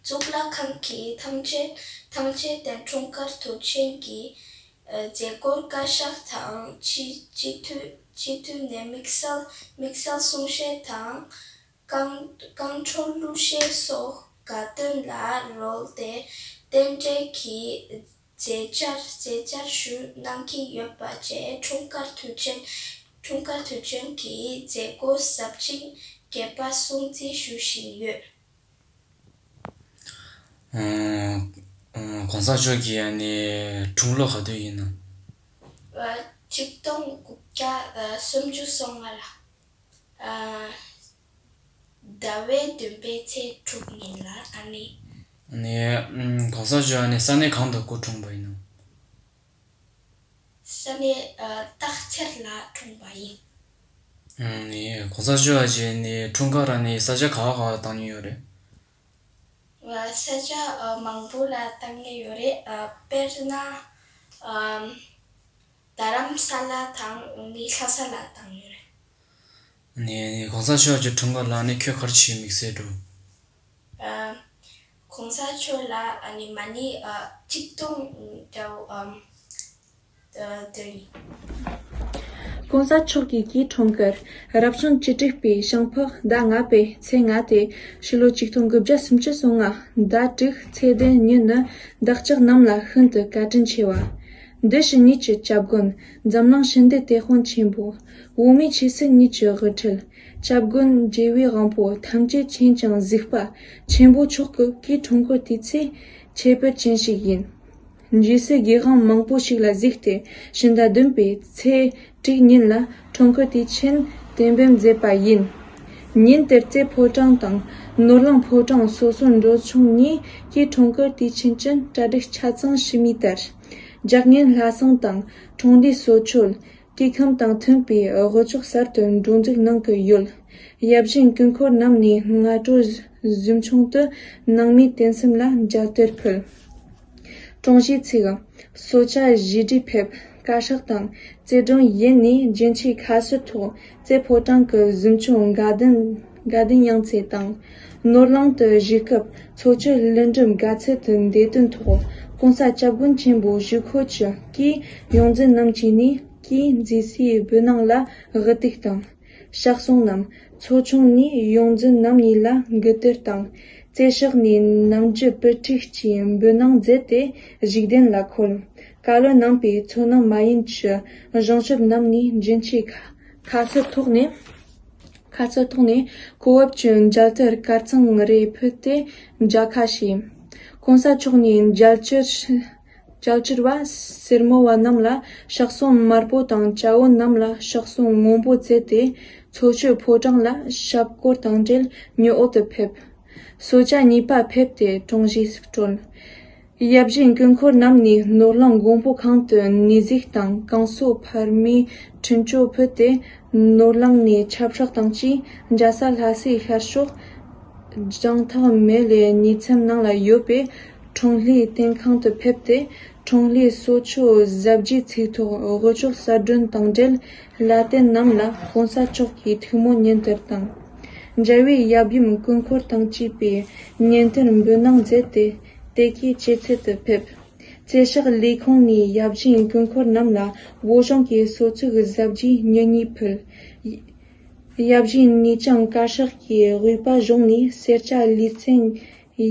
གཙུག་ལག་ཁང་གི་ཐང་ཆེན་ཐང་ཆེན་སྟེང་འཁྲུངས་སྐར་དུས་ཆེན་གྱི་ཨ་མཛད་སྒོར་བཀའ་ཤག་དང་སྤྱི་སྤྱི་འཐུས་སྤྱི་འཐུས་ནས་དམིགས་བསལ་དམིགས་བསལ་གསུང་བཤད་དང་། རྐང་རྐང་འཕྲོ་གླུ་གཞས་སོགས་དགའ་སྟོན་ལ་རོལ་ཏེ་རྟེན་འབྲེལ་གྱི་མཛད་འཆར་མཛད་འཆར་ཞུ་གནང་གི་ཡོད་པ་བཅས་འཁྲུངས་སྐར་དུས་ཆེན་འཁྲུངས་སྐར་དུས་ཆེན་གྱི་མཛད་སྒོ་ཟབ་ཅིང་རྒྱས་པ་སྲུང་བརྩི་ཞུ་བཞིན་ཡོད། ཨང་། ཨང་། གོང་ས་མཆོག་གི་ཨ་ནི་འཁྲུངས་ལོ་ག་དུས་ཡིན་ནམ། ཨ། ཆིག་སྟོང་དགུ་བརྒྱ་ཨ་སུམ་ཅུ་སོ་ལྔ་ལ། ཨ། ཟླ་བའི་བདུན་པའི་ཚེས་དྲུག་ཉིན་ལ་ཨ་ནི། ཨ་ནི་ཨམ་གོང་ས་མཆོག་ཨ་ནི་ས་གནས་གང་དུ་སྐུ་འཁྲུངས་པ་ཡིན་ནམ། ས་གནས་ཨ་སྟག་འཚེར་ལ་འཁྲུངས་པ་ཡིན། ཨ་ནི་གོང་ས་མཆོག་ཨ་ཅེ་ནི་འཁྲུངས་སྐར་ཨ་ནི་ས་ཆ་ག་བ་ག་བ་བཏང་མྱོང་ཡོད་རེད། ཨ་ས་ཆ་ཨ་མང་པོ་ལ་བཏང་མྱོང་ཡོད་རེད། ཨ་དཔེར་ན་ཨམ་རྡ་རམ་ས་ལ་དང་ནི་ལྷ་ས་ལ་བཏང་ཡོད་རེད། ནས་གོང་ས་མཆོག་གི་འཁྲུངས་སྐར་ལ་ནི་ཁྱོད་ག་རེ་བྱེད་དམིགས་བསལ་འདུག་ཨ་གོང་ས་མཆོག་ལ་ཨ་ནི་མ་ཎི་ཨ་ཆིག་སྟོང་འདྲ་བོ་ཨམ་ཨ་འདོན་ཡིན། གོང་ས་མཆོག་གི་གི་འཁྲུངས་སྐར་རབ་བྱུང་བཅུ་དྲུག་པའི་ཞིང་ཕག་ཟླ་ལྔ་པའི་ཚེས་ལྔ་སྟེ་ཕྱི་ལོ་ཆིག་སྟོང་དགུ་བརྒྱ་སུམ་ཅུ་སོ་ལྔ་ཟླ་དྲུག་ཚེས་བདུན་ཉིན་ནི་བདག་ཅག་རྣམས་ལ་ཤིན་ཏུ་བཀའ་དྲིན་ཆེ་བ། འདི་ཕྱི་གཉིས་ཀྱི་སྐྱབས་མགོན་འཛམ་གླིང་ཞི་བདེའི་དེད་དཔོན་ཆེན་པོ། འོག་མིན་ཆོས་སྲིད་གཉིས་ཀྱི་དབུ་ཁྲིད། སྐྱབས་མགོན་རྒྱལ་བའི་དབང་པོ་ཐམས་ཅད་མཁྱེན་ཅིང་གཟིགས་པ་ཆེན་པོ་མཆོག་གི་གི་འཁྲུངས་སྐར་དུས་ཚེས་ཁྱད་པར་ཅན་ཞིག་ཡིན། རྗེས་སུ་དགེ་དབང་མང་པོ་ཞིག་ལ་གཟིགས་ཏེ་ཕྱི་ཟླ་བདུན་པའི་ཚེས་དྲུག་ཉིན་ལ་འཁྲུངས་སྐར་དུས་ཆེན་གཏན་འབེབས་མཛད་པ་ཡིན། ཉིན་དེར་རྩེ་ཕོ་བྲང་དང་ནོར་གླིང་ཕོ་བྲང་སོ་སོར་འགྲོ་ཆུང་གཉིས་ཀྱིས་འཁྲུངས་སྐར་དུས་ཆེན་གྱི་གྲ་སྒྲིག་ཆ་ཚང་ཞུས་མིན་ལྟར། ལྗགས་བརྙན་ལྷ་བསང་དང་འཁྲུངས་ལྷའི་གསོལ་མཆོད། སྐྱེ་ཁམས་དང་མཐུན་པའི་དབུ་ལྕོག་གསར་དུ་སྒྲོག་འཛུགས་གནང་གི་ཡོད། ཡབ་གཞིས་སྐུ་འཁོར་རྣམས་ནས་སྔ་དྲོ་གཟིམ་ཆུང་དུ་ནང་མིའི་རྟེན་གསུམ་ལ་མཇལ་དར་ཕུལ། དྲུང་ཞིག་ཚིག་གསོལ་ཇ་བཞེས་སྒྲའི་ཕེབས། བཀའ་ཤག་དང་རྩེ་དྲུང་ཡན་ནས་རྒྱུན་ཆད་ཁ་གསལ་ཐོག་རྩེ་ཕོ་བྲང་གི་གཟིམ་ཆུང་དགའ་ལྡན་དགའ་ལྡན་གཡང་རྩེ་དང་། ནོར་གླིང་དུ་བཞུགས་སྐབས་འཚོ་བཅུད་ལྷུན་གྲུབ་དགའ་ཚལ་དུ་འདས་དོན་ཐོག་གོང་ས་སྐྱབས་མགོན་ཆེན་པོ་བཞུགས་ཁོ་ཆུ་ཀྱི་ཡོངས་འཛིན་རྣམས་ཀྱིས་ནི་ཀྱིས་མཛེས་སའི་འབུལ་སྣང་ལ་དབུ་ཏིག་དང་། ཕྱག་ཟུང་རྣམས་ཚོ་ཆུང་ནས་ཡོངས་འཛིན་རྣམ་གཉིས་ལ་གུས་བཏར་དང་། རྩེ་ཕྱོགས་ནས་རྣམ་རྒྱལ་བུ་ཕྲུག་ཅིག་འབུལ་གནང་མཛད་དེ་གཞུག་གདན་ལ་འཁོད། བཀའ་བློན་རྣམ་པས་མཚོ་ནང་མ་ཡིན་གྱི་གཞུང་ཞབས་རྣམས་ནས་མགྲིན་ཆུའི་ཁ་ཁ་གསལ་ཐོག་ནས་ཁ་གསལ་ཐོག་ནས་གོ་བབ་ཀྱི་མཇལ་དར་དཀར་གཙང་རེ་ཕུལ་ཏེ་མཇལ་ཁ་བྱས། གོང་ས་མཆོག་ནས་མཇལ་བཅར་མཇལ་བཅར་བ་སེར་མོ་བ་རྣམས་ལ་ཕྱག་ཟུང་དམར་པོ་དང་སྐྱ་བོ་རྣམས་ལ་ཕྱག་ཟུང་སྔོན་པོ་བསྩལ་ཏེ་མཚོ་བཅུ་ཕོ་བྲང་ལ་ཞབས་སྐོར་དང་འབྲེལ་ཉི་འོད་དུ་ཕེབས། གསོལ་ཇ་གཉིས་པ་ཕེབས་ཏེ་དྲུང་ཞིག་སུ་གྲོལ། ཡབ་གཞིས་སྐུ་འཁོར་རྣམས་ནས་ནོར་གླིང་མགོན་པོ་ཁང་དུ་གནས་གཟིགས་དང་བསྐང་གསོལ་འཕར་མའི་འཕྲིན་བཅོལ་ཕུལ་ཏེ། ནོར་གླིང་ནས་ཆབ་བྲག་དང་བཅས་འཇའ་ས་ལྷ་སའི་ཤར་ཕྱོགས་ལྗང་ཐག་མེ་ལེ་ཉིན་མཚམས་ནང་ལ་ཡོད་པའི་འཁྲུངས་ལྷའི་རྟེན་ཁང་དུ་ཕེབས་ཏེ། འཁྲུངས་ལྷའི་གསོལ་མཆོད་གཟབ་རྒྱས་ཚིག་ཐོག་དབུ་ལྕོག་གསར་སྒྲོན་དང་འབྲེལ་བླ་བརྟན་རྣམས་ལ་གོང་ས་མཆོག་གིས་ཐུགས་སྨོན་སྙན་དར་དང་། མཇལ་བའི་ཡབ་ཡུམ་སྐུ་འཁོར་དང་བཅས་པས་སྙན་དར་འབུལ་གནང་མཛད་དེ་དེ་གའི་ཅི་ཚད་དུ་ཕེབས། རྩེ་ཕྱོགས་ལས་ཁུངས་ནས་ཡབ་གཞིས་སྐུ་འཁོར་རྣམས་ལ་བོད་གཞུང་གི་གསོལ་ཚིགས་གཟབ་རྒྱས་མྱུར་ངེས་ཕུལ། ཡབ་གཞིས་ནས་ཀྱང་བཀའ་ཤག་གིས་དབུས་པ་གཞུང་ནས་སེར་སྐྱ་ལུས་རྩལ་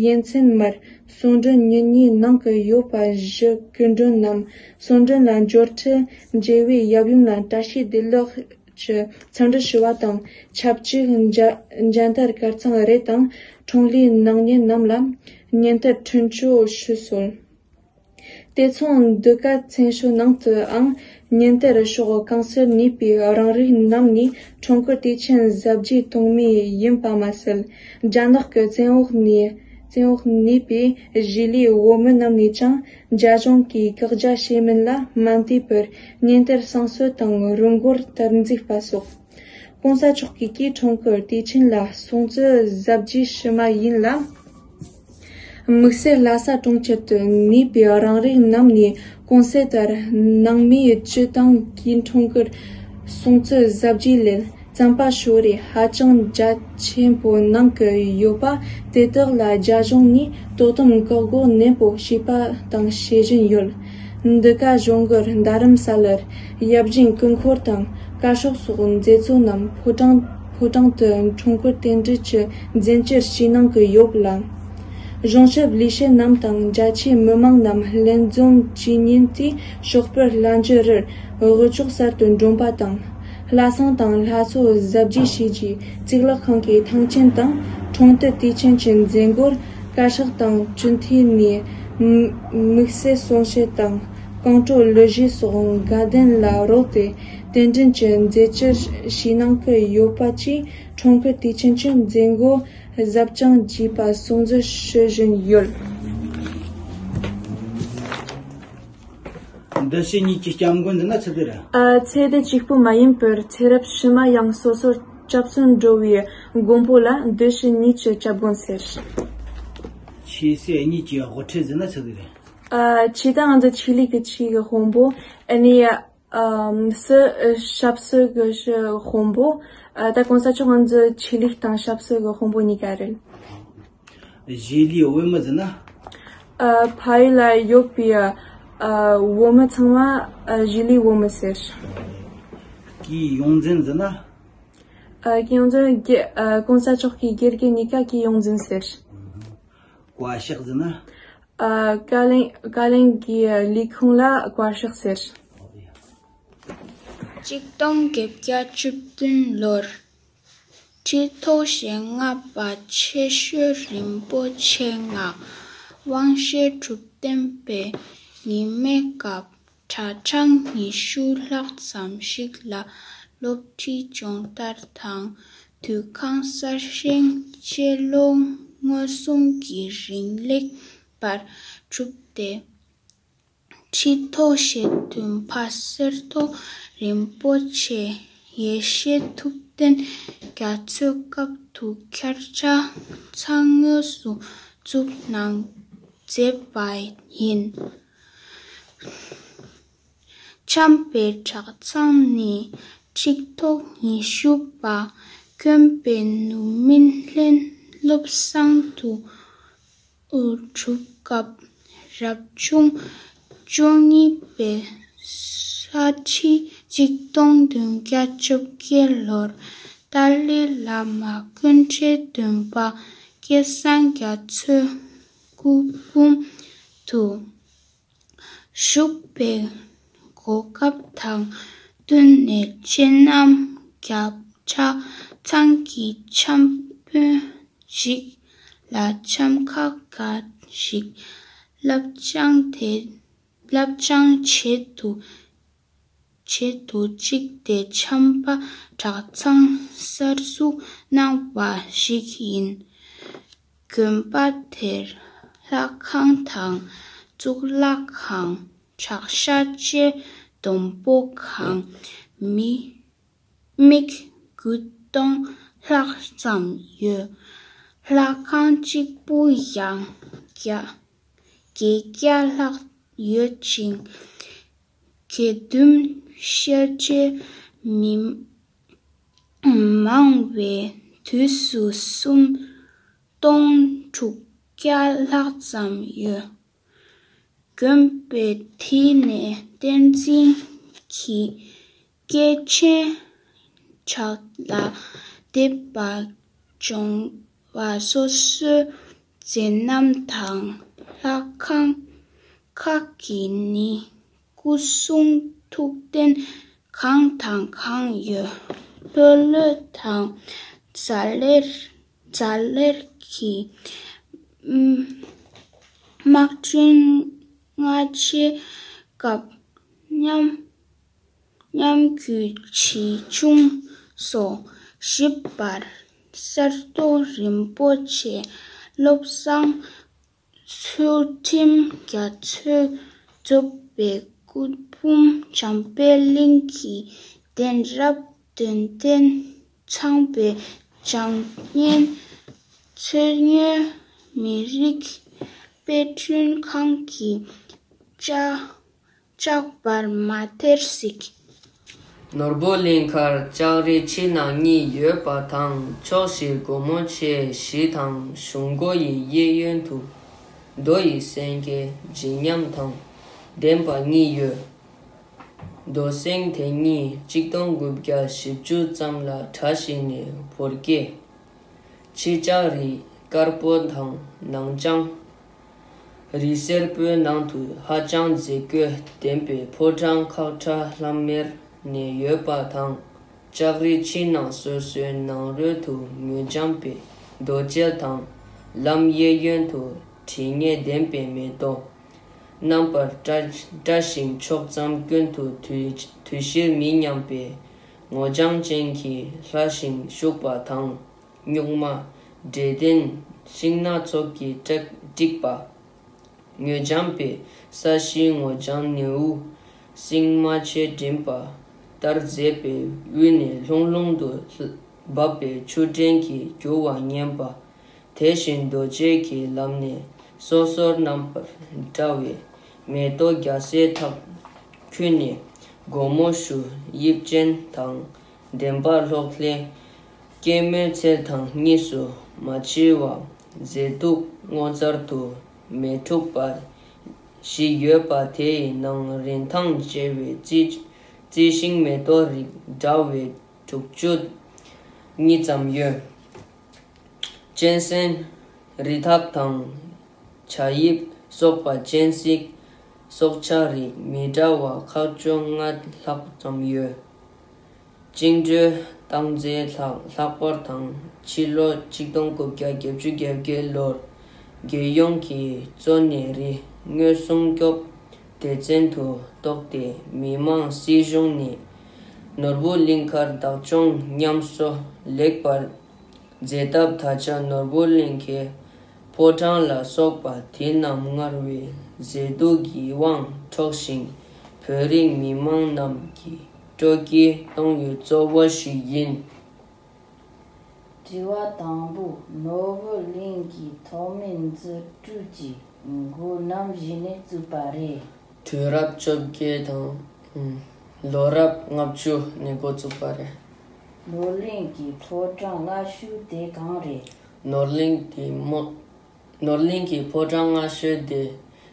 ཡེ་མཚན་མར་གསུང་འདོན་མྱུར་ངེས་གནང་གི་ཡོད་པ་བཞིན་སྐུ་མགྲོན་རྣམས་གསུང་འདོན་ལ་འབྱོར་འཕྲལ་མཇལ་བའི་ཡབ་ཡུམ་ལ་བཀྲ་ཤིས་བདེ་ལེགས་ཀྱི་འཚམས་འདྲི་ཞུ་བ་དང་ཆབས་ཅིག་མཇལ་མཇལ་དར་དཀར་གཙང་རེ་དང་འཁྲུངས་ལྷའི་སྣང་བརྙན་རྣམས་ལ་སྙན་དར་འཕྲིན་བཅོལ་ཞུས་སོང་། དེ་མཚུངས་འདི་ག་མཚན་ཞོལ་ནང་དུའང་ཉིན་དེར་ཕྱོགས་གང་སར་གནས་པའི་རང་རིགས་རྣམས་ནས་འཁྲུངས་སྐར་དུས་ཆེན་གཟབ་རྒྱས་གཏོང་མུས་ཡིན་པ་མ་ཟད། རྒྱ་ནག་གི་བཙན་འོག་ནས་བཙན་འོག་གནས་པའི་གཞིས་ལུས་བོད་མི་རྣམས་ནས་ཀྱང་རྒྱ་གཞུང་གིས་བཀག་རྒྱ་བྱས་མིན་ལ་མ་ལྟོས་པར་ཉིན་དེར་བསང་གསོལ་དང་རུ་འགོར་དར་འཛིན་པ་སོགས། གོང་ས་མཆོག་གིས་ཀྱིས་འཁྲུངས་སྐར་དུས་ཆེན་ལ་སྲུང་བརྩི་གཟབ་རྒྱས་ཞུ་མུས་ཡིན་ལ། དམིགས་བསལ་ལྷ་ས་གྲོང་ཁྱེར་དུ་གནས་པའི་རང་རིགས་རྣམས་ནས་གོང་གསལ་ལྟར་ནང་མིའི་སྤྱི་བཏང་ཀྱིས་འཁྲུངས་སྐར་སྲུང་བརྩི་གཟབ་རྒྱས་ལས་བརྩམས་པ་ཞོར་རེ་ཧ་ཅང་རྒྱ་ཆེན་པོ་གནང་གི་ཡོད་པ་དེ་དག་ལ་རྒྱ་གཞུང་ནས་དོ་དམ་བཀག་འགོག་ནན་པོ་བྱས་པ་དང་བྱེད་བཞིན་ཡོད། འདི་ག་གཞུང་སྒེར་རྡ་རམ་ས་ལར་ཡབ་གཞིས་སྐུ་འཁོར་དང་བཀའ་ཤག་སོགས་མཛད་གཙོ་རྣམས་ཕོ་བྲང་ཕོ་བྲང་དུ་འཁྲུངས་སྐར་རྟེན་འབྲེལ་གྱི་མཛད་འཆར་ཞུས་གནང་གི་ཡོད་ལ། གཞུང་ཞབས་ལས་བྱེད་རྣམས་དང་རྒྱ་ཆེའི་མི་མང་རྣམས་ལྷན་འཛོམས་ཀྱི་ཉིན་དེའི་ཞོགས་པར་ལྷ་མཇལ་རུ་དབུ་ལྕོག་གསར་དུ་འདྲོངས་པ་དང་། ལྷ་བསང་དང་ལྷ་གསོལ་གཟབ་རྒྱས་བྱས་རྗེས་གཙུག་ལག་ཁང་གི་ཐང་ཆེན་དང་འཁྲུངས་སྟོན་དུས་ཆེན་གྱི་མཛད་སྒོར་བཀའ་ཤག་དང་སྤྱི་འཐུས་ནས་དམིགས་བསལ་གསུང་བཤད་དང་། རྐང་བྲོ་གླུ་གཞས་སོགས་དགའ་ལྡན་ལ་རོལ་ཏེ་རྟེན་འབྲེལ་གྱི་མཛད་འཆར་ཞུས་གནང་གི་ཡོད་པ་བཅས་འཁྲུངས་སྐར་དུས་ཆེན་གྱི་མཛད་སྒོ་གཟབ་རྒྱས་བྱས་པ་སྲུང་བརྩི་ཞུ་བཞིན་ཡོད། འདི་ཕྱི་གཉིས་ཀྱི་སྐྱབས་མགོན་འདི་ན་ཚུད་དེ་རེད། ཨ། ཚེ་འདི་གཅིག་པུ་མ་ཡིན་པར་ཚེ་རབས་ཕྱི་མ་ཡང་སོ་སོར་སྐྱབས་སུ་འགྲོ་བའི་མགོན་པོ་ལ་འདི་ཕྱི་གཉིས་ཀྱི་སྐྱབས་མགོན་ཟེར། ཆོས་སྲིད་གཉིས་ཀྱི་དབུ་ཁྲིད་འདི་ན་ཚུད་དེ་རེད། ཨ། ཆོས་དང་ང་ཚོ་ཆོས་ལུགས་ཀྱི་ཆོས་ཀྱི་དཔོན་པོ། ཨ་ནི། ཨམ། སྲིད། ཞབས་སྲིད་ཀྱི་དཔོན་པོ། ཨ། ད་གོང་ས་མཆོག་ང་ཚོ་ཆོས་ལུགས་དང་ཞབས་སྲིད་ཀྱི་དཔོན་པོ་གཉིས་ཀ་རེད། གཞིས་ལུས་བོད་མི་ཟེར་ན། ཨ། ཕ་ཡུལ་ལ་ཡོད་པའི། ཨ། བོད་མི་ཚང་མ། ཨ། གཞིས་ལུས་བོད་མི་ཟེར། གི་ཡོངས་འཛིན་ཟེར་ན། ཨ། གི་ཡོངས་འཛིན་དགེ། ཨ། གོང་ས་མཆོག་གི་དགེ་རྒན་གཉིས་ཀ་གི་ཡོངས་འཛིན་ཟེར། བཀའ་ཤག་ཟེར་ན། ཨ། བཀའ་བློན། བཀའ་བློན་གྱི་ལས་ཁུངས་ལ་བཀའ་ཤག་ཟེར། གཅིག་སྟོང་བརྒྱད་བརྒྱ་བཅུ་བདུན་ལོར་ཁྲི་ཐོག་ཞེ་ལྔ་པ་ཆེ་ཤོས་རིན་པོ་ཆེ་ངག་དབང་བཤད་སྒྲུབ་བསྟན་པའི་ ཉི་མའི་སྐབས་གྲྭ་གྲངས་ཉི་ཤུ་ལྷག་ཙམ་ཞིག་ལ་སློབ་ཁྲིད་སྦྱོང་བརྡར་དང་དུས་ཁང་གསར་བཞེངས་བཅས་ལོ་ངོ་གསུམ་གྱི་རིང་ལེགས་པར་གྲུབ་སྟེ། ཁྲི་ཐོག་ཞེས་འདོན་པ་གསེར་ཐོག་རིན་པོ་ཆེ་ཡེ་ཤེས་ཐུབ་བསྟན་རྒྱ་མཚོའི་སྐབས་དུ་འཁར་ཕྱག་ཚང་དངོས་སུ་བཙུགས་གནང་མཛད་པ་ཡིན། འཆམ་པའི་གྲྭ་ཚང་ནི་ཁྲི་ཐོག་ཉི་ཤུ་པ་དགོན་པའི་ནུབ་མིན་ལྷན་སློབ་ཚང་དུ་གྲུབ་སྐབས་རབ་བྱུང་བཅུ་གཉིས་པའི་ས་ཁྲི་གཅིག་སྟོང་བདུན་བརྒྱ་བཅོ་བརྒྱད་ལོར་ཏཱ་ལའི་བླ་མ་ཀུན་གྲོལ་སྟོན་པ་སྐལ་བཟང་རྒྱ་མཚོའི་སྐུ་འབུམ་དུ་བཞུགས་པའི་གོ་སྐབས་དང་བསྟུན་ནས་སྤྱན་ནམ་རྒྱབ་གྲྭ་ཚང་གི་འཆམ་དཔོན་ཞིག་ལ་འཆམ་ཁག་འགའ་ཞིག་བསླབ་སྦྱང་དེ་བསླབ་སྦྱང་བྱེད་དུ་བྱེད་དུ་བཅུག་སྟེ་འཆམ་པ་གྲྭ་ཚང་གསར་འཛུགས་གནང་བ་ཞིག་ཡིན། དགོན་པ་དེར་ལྷ་ཁང་དང་གཙུག་ལག་ཁང་། གྲྭ་ཤག་བཅས་བསྡོམས་པོ་གང་མི་མི་དགུ་སྟོང་ལྷག་ཙམ་ཡོད། ལྷ་ཁང་གཅིག་པུ་ཡང་བརྒྱ་བརྒྱད་བརྒྱ་ལྷག་ཡོད་ཅིང་། དགེ་འདུན་ཤེར་ཕྱིན་མི་མང་བའི་དུས་སུ་སུམ་སྟོང་དྲུག་བརྒྱ་ལྷག་ཙམ་ཡོད། དགོན་པའི་མཐིལ་ནས་བསྟན་འཛིན་གྱི་སྐྱེས་ཆེན་ཕྱག་ལ་འདེབས་པ་སྦྱོང་བ་སོ་སོའི་མཛད་རྣམ་དང་ལྷ་ཁང་ཁག་གི་ནི་སྐུ་གསུང་ཐུགས་རྟེན་གང་དང་གང་ཡོད། ལྷོད་ལྷོད་དང་ཛ་ལེར་ཛ་ལེར་གྱི་དམག་སྤྲིན་སྔ་ཕྱིའི་སྐབས་ཉམས་ཉམས་རྒུད་ཇི་བྱུང་སོགས་ཞིབ་པར་གསར་གཏོད་རིན་པོ་ཆེ་བློ་བཟང་ཚུལ་ཁྲིམས་རྒྱ་མཚོས་བཙུགས་པའི་སྐུ་འབུམ་འཇམ་དཔལ་གླིང་གི་གདན་རབས་དོན་ལྡན་ཚངས་པའི་བྱ་བརྙན། མཚོ་སྔོན་མི་རིགས་དཔེ་སྐྲུན་ཁང་གི་ལྕགས་ལྕགས་པར་མ་ཐེར་གཟིགས། ནོར་བུ་གླིང་ཁར་ལྕགས་རི་ཕྱི་ནང་གཉིས་ཡོད་པ་དང་། ཕྱོགས་བཞིར་སྒོ་མོ་ཆེ་བཞི་དང་། གཞུང་སྒོ་ཡི་གཡས་གཡོན་དུ་རྡོ་ཡི་སེང་གེ་བརྗིད་ཉམས་དང་ལྡན་པ་གཉིས་ཡོད། རྡོ་སེང་དེ་གཉིས་གཅིག་སྟོང་དགུ་བརྒྱ་བཞི་བཅུ་ཙམ་ལ་གྲྭ་བཞེངས་ནས་བོར་སྐྱེས། ཕྱི་ལྕགས་རི་དཀར་པོ་དང་ནང་ལྕང་རི་སེར་པོའི་ནང་དུ་ཧ་ཅང་མཛེས་བཀོད་ལྡན་པའི་ཕོ་བྲང་ཁག་ཁྲ་ལྷམ་མེར་གནས་ཡོད་པ་དང་། ལྕགས་རི་ཕྱི་ནང་སོ་སོའི་ནང་རོལ་དུ་ངོས་འཇམ་པའི་རྡོ་གཅལ་དང་། ལམ་གཡས་གཡོན་དུ་དྲི་ངད་ལྡན་པའི་མེ་ཏོག་རྣམ་པར་བཀྲ་བཀྲ་ཞིང་ཕྱོགས་མཚམས་ཀུན་ཏུ་དུས་དུས་བཞིར་མི་མཉམ་པའི་ངོ་བྱང་ཅན་གྱིས་ལྷ་ཞིང་བཞུགས་པ་དང་། སྨྱུག་མ་འབྲས་ལྡན་ཤིང་སྣ་ཚོགས་ཀྱིས་བྲེག་བསྒྲིགས་པ། ངོས་འཇམ་པའི་ས་གཞིའི་ངོ་བྱང་ནེའུ་སྲིང་མ་ཆེ་འགྲིམ་པ་ལྟར་མཛེས་པའི་དབུས་ནས་ལྷུང་ལྷུང་དུ་འབབ་པའི་ཆུ་ཕྲན་གྱིས་རྒྱུ་བ་ཉན་པ། དེ་བཞིན་རྡོ་རྗེ་གི་ལམ་ནས་སོ་སོར་རྣམ་པར་བཀྲ་བའི་མེ་ཏོག་རྒྱལ་སྲས་ཐག་ཁུད་ནས་སྒོ་མོ་ཞུ་དབྱིབས་ཅན་དང་ལྡན་པ་ལྷོག་ལྷའི་སྐྱེད་མོས་ཚལ་དང་གཉིས་སུ་མ་མཆིས་པ་མཛེས་སྡུག་ངོ་མཚར་དུ་མི་འཁྲུགས་པ་ཞིག་ཡོད་པ། དེའི་ནང་རིན་ཐང་ཆེ་བའི་རྩི་རྩི་ཤིང་མེ་ཏོག་རིགས་འདྲ་བའི་དྲུག་ཅུ་གཉིས་ཙམ་ཡོད། གཅན་གཟན་རི་དྭགས་དང་། བྱ་ཡིབ་སོགས་པ་སྤྱན་གཟིགས་སྲོག་ཆགས་རིགས་མི་འདྲ་བ་ཁག་བཅོ་ལྔ་ལྷག་ཙམ་ཡོད། བཅིངས་འགྲོལ་བཏང་རྗེས་ལྷག་ལྷག་པར་དང་ཕྱི་ལོ་ཆིག་སྟོང་དགུ་བརྒྱ་བརྒྱད་ཅུ་གྱ་བརྒྱད་ལོར་རྒྱལ་ཡོངས་ཀྱི་གཙོ་གནད་རིག་དངོས་སྲུང་སྐྱོབ་ སྡེ་ཚན་དུ་གཏོགས་ཏེ་མི་དམངས་སྲིད་གཞུང་ནས་ནོར་བུ་གླིང་ཁར་བདག་སྐྱོང་ཉམས་གསོ་ལེགས་པར་མཛད་སྟབས། ད་ཆ་ནོར་བུ་གླིང་གི་ཕོ་བྲང་ལ་སོགས་པ་དེ་རྣམས་སྔར་བས་མཛེས་སྡུག་གི་དབང་འཕྲོག་ཅིང་བོད་རིགས་མི་དམངས་རྣམས་ཀྱི་སྤྲོ་སྐྱིད་གཏོང་ཡུལ་གཙོ་བོ་ཞིག་ཡིན། དྲི་བ་དང་པོ། ནོར་བུ་གླིང་གི་ཐོག་མའི་འཛུགས་སྐྲུན་གྱི་འགོ་ནམ་ཞིག་ནས་བཙུགས་པ་རེད། དུས་རབས་བཅོ་བརྒྱད་དང་། ལོ་རབས་ལྔ་བཅུ་ནས་འགོ་བཙུགས་པ་རེད། ནོར་གླིང་གི་ཕོ་བྲང་སྔ་ཤོས་དེ་གང་རེད། ནོར་གླིང་དེ་མོ། ནོར་གླིང་གི་ཕོ་བྲང་སྔ་ཤོས་དེ་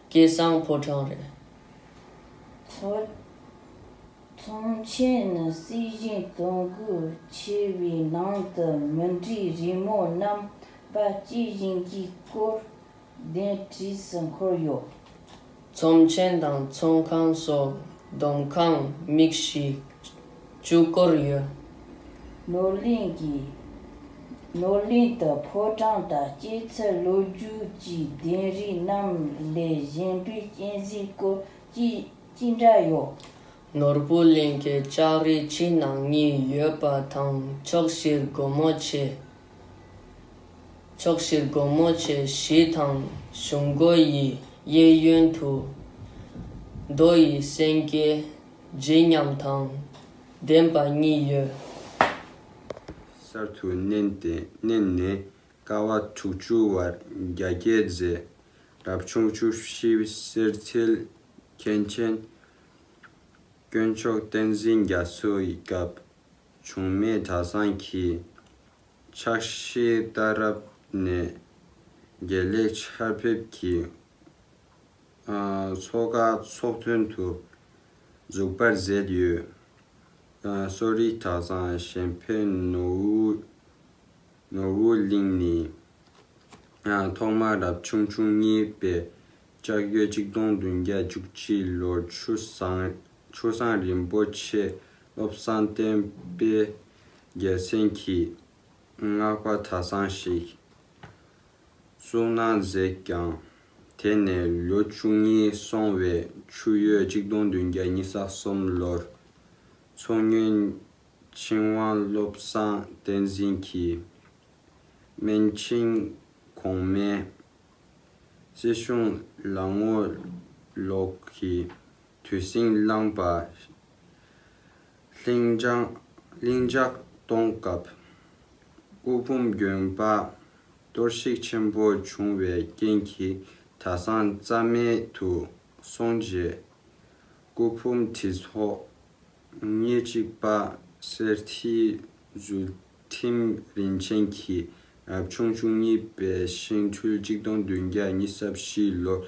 སྐལ་བཟང་ཕོ་བྲང་རེད། ཚོ། ཚོམས་ཆེན་ནི་སྲིད་གཞུང་དོན་དགོས་ཆེ་བའི་ནང་དུ་མུ་འབྲེལ་རི་མོ་རྣམ་པ་སྐྱེས་བཞིན་གྱི་སྐོར་འདོན་བྲིས་སུ་འཁོར་ཡོད། ཚོམས་ཆེན་དང་ཚོང་ཁང་སོགས་འདོམ་ཁང་མི་ཞིག་བཅུ་སྐོར་ཡོད། ནོར་གླིང་གི། ནོར་གླིང་དུ་ཕོ་བྲང་དང་སྐྱེད་ཚལ་ལོ་རྒྱུས་ཀྱི་ལྡེབས་རིས་རྣམས་ལས་གཞན་པའི་རྟེན་གཞིའི་སྐོར་ཅི་ཅི་འདྲ་ཡོད། ནོར་བུ་གླིང་གི་ལྕགས་རི་གཅིག་ནང་གཉིས་ཡོད་པ་དང་ཕྱོགས་བཞིར་སྒོ་མོ་ཆེ། ཕྱོགས་བཞིར་སྒོ་མོ་ཆེ་བཞི་དང་གཞུང་སྒོ་ཡི་གཡས་གཡོན་དུ་རྡོ་ཡི་སེང་གེ་བརྗིད་ཉམས་དང་ལྡན་པ་གཉིས་ཡོད། གསར་དུ་བསྣན་ཏེ་བསྣན་ནས་ཀ་བ་དྲུག་ཅུ་བར་རྒྱ་སྐྱེད་མཛད། རབ་བྱུང་བཅུ་བཞི་སེར་ཚལ་མཁན་ཆེན་དཀོན་མཆོག་བསྟན་འཛིན་རྒྱ་མཚོའི་སྐབས་བྱུང་མེད་གྲྭ་ཚང་གི་ཕྱག་བཞེས་ལྟར་རབ་གནས་དགེ་ལེགས་ཆར་འབེབས་ཀྱི་ཨ་ཚོགས་ཁག་ཚོགས་ཐུན་དུ་འཛུགས་པར་མཛད་ཡོད། ཨ་གསོ་རིག་གྲྭ་ཚང་གཞན་ཕན་ནོར་བུ་ནོར་བུ་གླིང་ནི་ཨ་ཐོག་མར་རབ་བྱུང་བཅུ་གཉིས་པའི་ལྕགས་ཡོས་གཅིག་སྟོང་བདུན་བརྒྱ་བཅུ་གཅིག་ལོར་ཆུ་བཟང་ཆུ་བཟང་རིན་པོ་ཆེ་བློ་བཟང་བསྟན་པའི་རྒྱལ་མཚན་གྱི་སྔགས་པ་གྲྭ་ཚང་ཞིག་བཙུགས་གནང་མཛད་ཀྱང་། དེ་ནས་ལོ་བཅུ་གཉིས་སོང་བའི་ཆུ་ཡོས་གཅིག་སྟོང་བདུན་བརྒྱ་ཉི་ཤུ་རྩ་གསུམ་ལོར་མཚོ་སྔོན་ཆིང་ཝང་བློ་བཟང་བསྟན་འཛིན་གྱིས་སྨན་ཆིང་གོང་མའི་སྲིད་གཞུང་ལ་ངོ་ལོག་གི་དུས་ཟིང་བླངས་པ། ལྷིང་འཇགས་ལྷིང་འཇགས་གཏོང་སྐབས། སྐུ་ཕུང་དགོན་པ་གཏོར་བཤིག་ཆེན་པོ་བྱུང་བའི་རྐྱེན་གྱིས་གྲྭ་ཚང་རྩ་མེད་དུ་སོང་རྗེས། སྐུ་ཕུང་གྲི་ཐོག་ཉེར་གཅིག་པ་གསེར་ཐིག་ཚུལ་ཁྲིམས་རིན་ཆེན་གྱིས་རབ་བྱུང་བཅུ་གཉིས་པའི་ཤིང་སྦྲུལ་གཅིག་སྟོང་བདུན་བརྒྱ་ཉི་ཤུ་རྩ་བཞི་ལོར་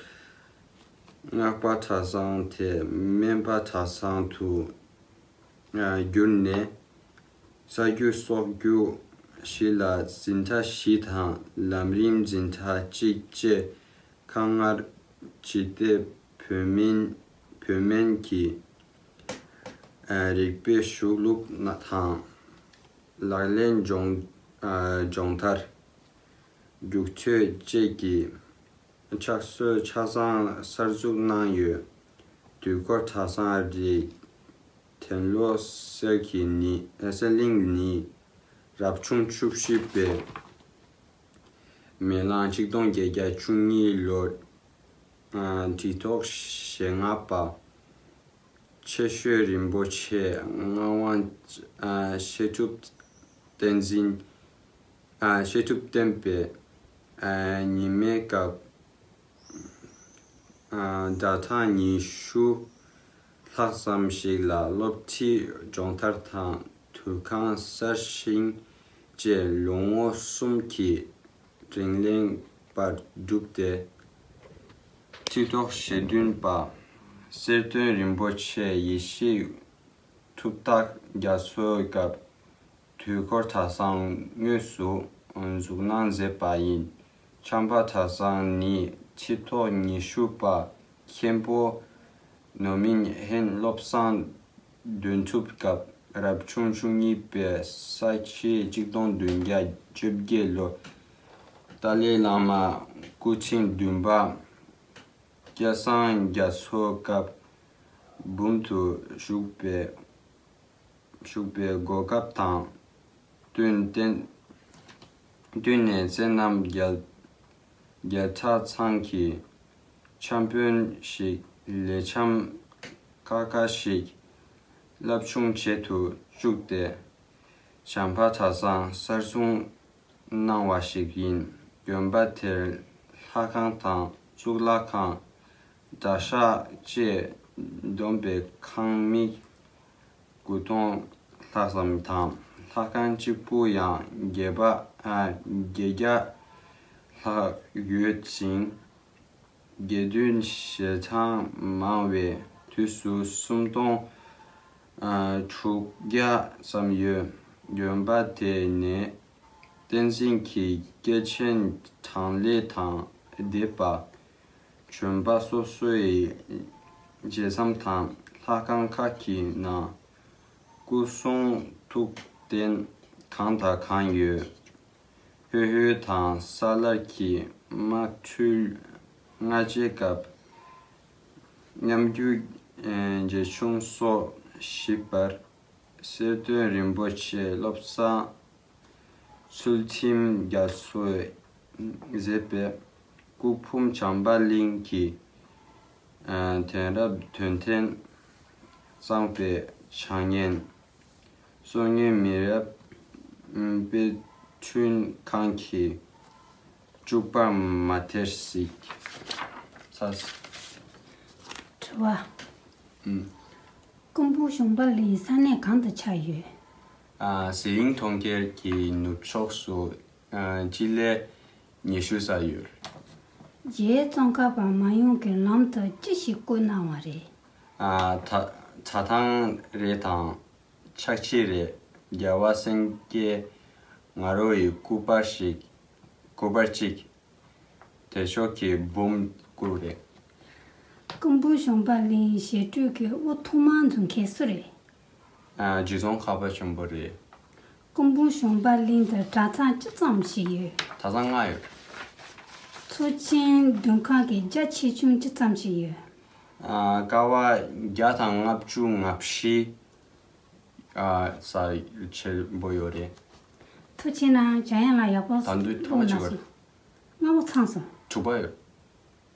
སྔགས་པ་གྲྭ་ཚང་དེ་སྨན་པ་གྲྭ་ཚང་དུ་བསྒྱུར་ནས། ས་རྒྱུ་སྲོག་རྒྱུ་བཞི་ལ་འཛིན་གྲྭ་བཞི་དང་ལམ་རིམ་འཛིན་གྲྭ་གཅིག་བཅས་ཁག་ལྔར་ཇི་སྟེ་བོད་སྨན་བོད་སྨན་གྱི་རིག་པའི་གཞུང་ལུགས་དང་ལག་ལེན་སྦྱོང་སྦྱོང་བརྡར་རྒྱུགས་སྤྲོད་བཅས་ཀྱི་ཕྱག་སྲོལ་ཆ་ཚང་གསར་འཛུགས་གནང་ཡོད། དུས་འཁོར་གྲྭ་ཚང་རིགས་ཐེན་ལོ་གསེར་གྱི་ནི་གསེར་གླིང་ནི་རབ་བྱུང་བཅུ་བཞི་པའི་མེ་གླང་གཅིག་སྟོང་བརྒྱད་བརྒྱ་བཅུ་གཉིས་ལོར་ཁྲི་ཐོག་ཞེ་ལྔ་པ་ཆེ་ཤོས་རིན་པོ་ཆེ་ངག་དབང་བཤད་སྒྲུབ་བསྟན་འཛིན་བཤད་སྒྲུབ་བསྟན་པའི་ཉི་མའི་སྐབས་སྒྲ་གདངས་ཉི་ཤུ་ལྷག་ཙམ་ཞིག་ལ་སློབ་ཁྲིད་སྦྱོང་བརྡར་དང་དུས་ཁང་གསར་བཞེངས་བཅས་ལོ་ངོ་གསུམ་གྱི་རིང་ལེགས་པར་བསྒྲུབས་ཏེ། ཁྲི་ཐོག་ཞེ་བདུན་པ་གསེར་སྟོན་རིན་པོ་ཆེ་ཡེ་ཤེས་ཐུབ་རྟགས་རྒྱ་མཚོའི་སྐབས་དུས་འཁོར་གྲྭ་ཚང་དངོས་སུ་འཛུགས་གནང་མཛད་པ་ཡིན། ཆམ་པ་གྲྭ་ཚང་ནི་ཁྲི་ཐོག་ཉི་ཤུ་པ་མཁན་པོ་ནོར་མིན་ཧན་བློ་བཟང་དོན་གྲུབ་སྐབས་རབ་བྱུང་བཅུ་གཉིས་པའི་ས་ཕྱེད་གཅིག་སྟོང་བདུན་བརྒྱ་བཅོ་བརྒྱད་ལོར་ཏཱ་ལའི་བླ་མ་སྐུ་ཕྲེང་བདུན་པ་ སྐལ་བཟང་རྒྱ་མཚོ་སྐབས་འབུམ་དུ་བཞུགས་པའི་བཞུགས་པའི་གོ་སྐབས་དང་བསྟུན་བསྟན་བསྟུན་ནས་བསོད་ནམས་རྒྱལ་རྒྱལ་གྲགས་ཚང་གི་འཆམ་དཔོན་ཞིག་ལས་འཆམ་ཁ་ཁ་ཞིག་བསླབ་ཆུང་བྱེད་དུ་བཅུག་སྟེ། བྱམས་པ་གྲྭ་ཚང་གསར་བཟུང་གནང་བ་ཞིག་ཡིན། དགོན་པ་དེར་ལྷ་ཁང་དང་གཙུག་ལག་ཁང་། གྲྭ་ཤག་བཅས་བསྡོམས་པས་ཁང་མིག་དགུ་སྟོང་ལྷག་ཙམ་དང་། ལྷ་ཁང་གཅིག་པུ་ཡང་བརྒྱད་པ་ཨ་བརྒྱད་བརྒྱ་ལྷག་ཡོད་ཅིང་། དགེ་འདུན་ཞལ་ཐང་མང་བས་དུས་སུ་སུམ་སྟོང་ཨ་དྲུག་བརྒྱ་ཙམ་ཡོད། དགོན་པ་དེ་ནས་བསྟན་འཛིན་གྱི་སྐྱེས་ཆེན་གྲངས་ལས་དང་སྡེ་པ། བྱོན་པ་སོ་སོའི་མཇལ་མཚམས་དང་ལྷ་ཁང་ཁག་གི་ནང་སྐུ་གསུང་ཐུགས་རྟེན་གང་དང་གང་ཡོད། ཧོས་ཧོས་དང་ས་ལར་གྱི་དམག་འཁྲུག་སྔ་རྗེས་སྐབས་ཉམས་རྒུད་ཨེ་ཇེ་ཆུང་སོགས་ཞིབ་པར་གསེར་སྟོན་རིན་པོ་ཆེ་བློ་བཟང་ཚུལ་ཁྲིམས་རྒྱ་མཚོས་མཛད་པའི་སྐུ་ཕུང་བྱམས་པ་གླིང་གི་ཨ་དེང་རབས་དོན་ལྡན་གཙང་པའི་བྱ་ངན། སོ་ངན་མི་རབས་དཔེ་སྐྲུན་ཁང་གི་བཅུག་པར་མ་ཐེར་གཟིགས། ཚ། དྲི་བ། ཨུམ། སྐུ་འབུམ་གཞོང་པ་གླིང་ས་གནས་གང་དུ་ཆགས་ཡོད། ཨ་ཟི་ལིང་གྲོང་ཁྱེར་གྱི་ནུབ་ཕྱོགས་སུ་ཨ་སྤྱི་ལེ་ཉི་ཤུ་ཙམ་ཡོད། རྗེ་ཙོང་ཁ་པ་མ་ཡོང་གི་ལམ་དུ་ཅི་ཞིག་བཀོད་གནང་བ་རེད། ཨ་གྲྭ་གྲྭ་ཐང་རེ་དང་། ཕྱག་ཕྱི་རེ། རྒྱལ་བ་སེང་གེ་ང་རོ་ཡི་སྐུ་པར་ཞིག་སྐུ་པར་གཅིག་དེ་ཕྱོགས་ཀྱི་འབུམ་སྐུ་རེ། སྐུ་འབུམ་གཞོང་པ་གླིང་ཞེ་སྤྲོས་ཀྱི་དབུ་ཐོག་མར་འཛུགས་མཁན་སུ་རེད། ཨ་རྗེ་ཙོང་ཁ་པ་ཆེན་པོ་རེད། སྐུ་འབུམ་གཞོང་པ་གླིང་དུ་གྲྭ་ཚང་ཅི་ཙམ་ཞིག་ཡོད། གྲྭ་ཚང་ལྔ་ཡོད། མཚོ་ཆེན་མདུན་ཁང་གི་རྒྱ་ཆེ་ཆུང་ཅི་ཙམ་ཞིག་ཡོད། ཨ་ཀ་བ་བརྒྱ་དང་ལྔ་བཅུ་ང་བཞི། ཨ་ས་ཆེན་པོ་ཡོད་རེད། ཐུགས་རྗེ་གནང་། འཇམ་དབྱངས་ལགས་ཡག་པོ་ད་དུང་ཐོག་མ་གཅིག་པ་རེད། སྔ་མོ་ཚང་སོང་། དྲུག་པ་ཡོད།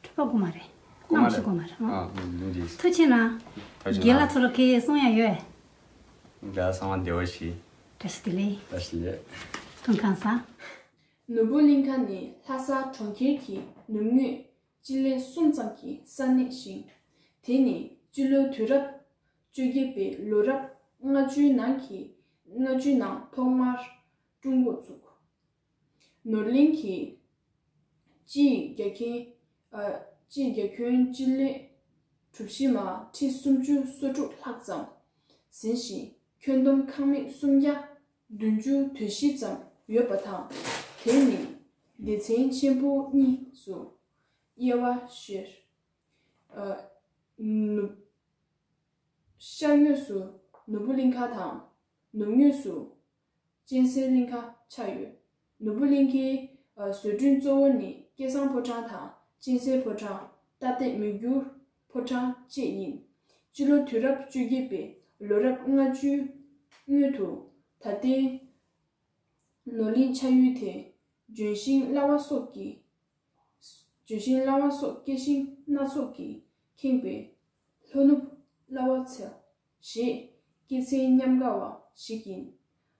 དྲུག་པ་དགུ་མ་རེད། དགུ་མ་ལྔ་བཞི་རེད། དགུ་མ་རེད། ཨ་ཨ་ལུང་འདི། ཐུགས་རྗེ་གནང་། ཐུགས་རྗེ་རྒན་ལགས་གནང་། ཚོ་ལ་ཁྱེད་གསུང་ཡ་ཡོད། རྒན་ཚང་མ་བདེ་བོ་བྱོས། བཀྲ་ཤིས་བདེ་ལེགས། བཀྲ་ཤིས་བདེ་ལེགས། སྐུ་ཁམས་བཟང་། ནོར་བུ་གླིང་ཁ་ནི་ལྷ་ས་གྲོང་ཁྱེར་གྱི་ནུབ་ངོས་སྤྱི་ལེ་གསུམ་ཙམ་གྱི་ས་གནས་ཤིང་། དེ་ནི་སྤྱི་ལོ་དུས་རབས་བཅོ་བརྒྱད་པའི་ལོ་རབས་ལྔ་བཅུའི་ནང་གི་ལྔ་བཅུའི་ནང་ཐོག་མར་བསྐྲུན་འགོ་བཙུགས། ནོར་གླིང་གི་སྤྱིའི་རྒྱ་ཁྱོན། ཨ། སྤྱིའི་རྒྱ་ཁྱོན་སྤྱི་ལེ་གྲུ་བཞི་མ་ཁྲི་སུམ་ཅུ་སོ་དྲུག་ལྷག་ཙམ་ཟིན་ཞིང་། ཁྱོན་བསྡོམས་ཁང་མིག་སུམ་བརྒྱ་བདུན་ཅུ་དོན་བཞི་ཙམ་ཡོད་པ་དང་། དེ་ནི་སྡེ་ཚན་ཆེན་པོ་གཉིས་སུ་དབྱེ་བ་བཤད། ཨ། ནུབ། ཤར་ངོས་སུ་ནོར་བུ་གླིང་ཁ་དང་། ནུབ་ངོས་སུ་གཅན་གཟན་གླིང་ཁ་ཆགས་ཡོད། ནོར་བུ་གླིང་ཁའི་བཟོ་སྐྲུན་གཙོ་བོ་ནི་སྐལ་བཟང་ཕོ་བྲང་དང་། གཅན་གཟན་ཕོ་བྲང་། རྟ་བསྟན་མི་འགྱུར་ཕོ་བྲང་བཅས་ཡིན། སྤྱི་ལོ་དུས་རབས་བཅོ་བརྒྱད་པའི་ལོ་རབས་ལྔ་བཅུའི་སྔོན་དུ་ད་ལྟའི་ནོར་གླིང་ཆགས་ཡུལ་དེ་ལྗོན་ཤིང་གླ་བ་སོགས་ཀྱི། ལྗོན་ཤིང་གླ་བ་སོགས་སྐྱེ་ཤིང་སྣ་ཚོགས་ཀྱིས་ཁེངས་པའི་ལྷོ་ནུབ་གླ་བ་ཚལ་ཞེས་སྐྱེ་ཚན་ཉམས་དགའ་བ་ཞིག་ཡིན།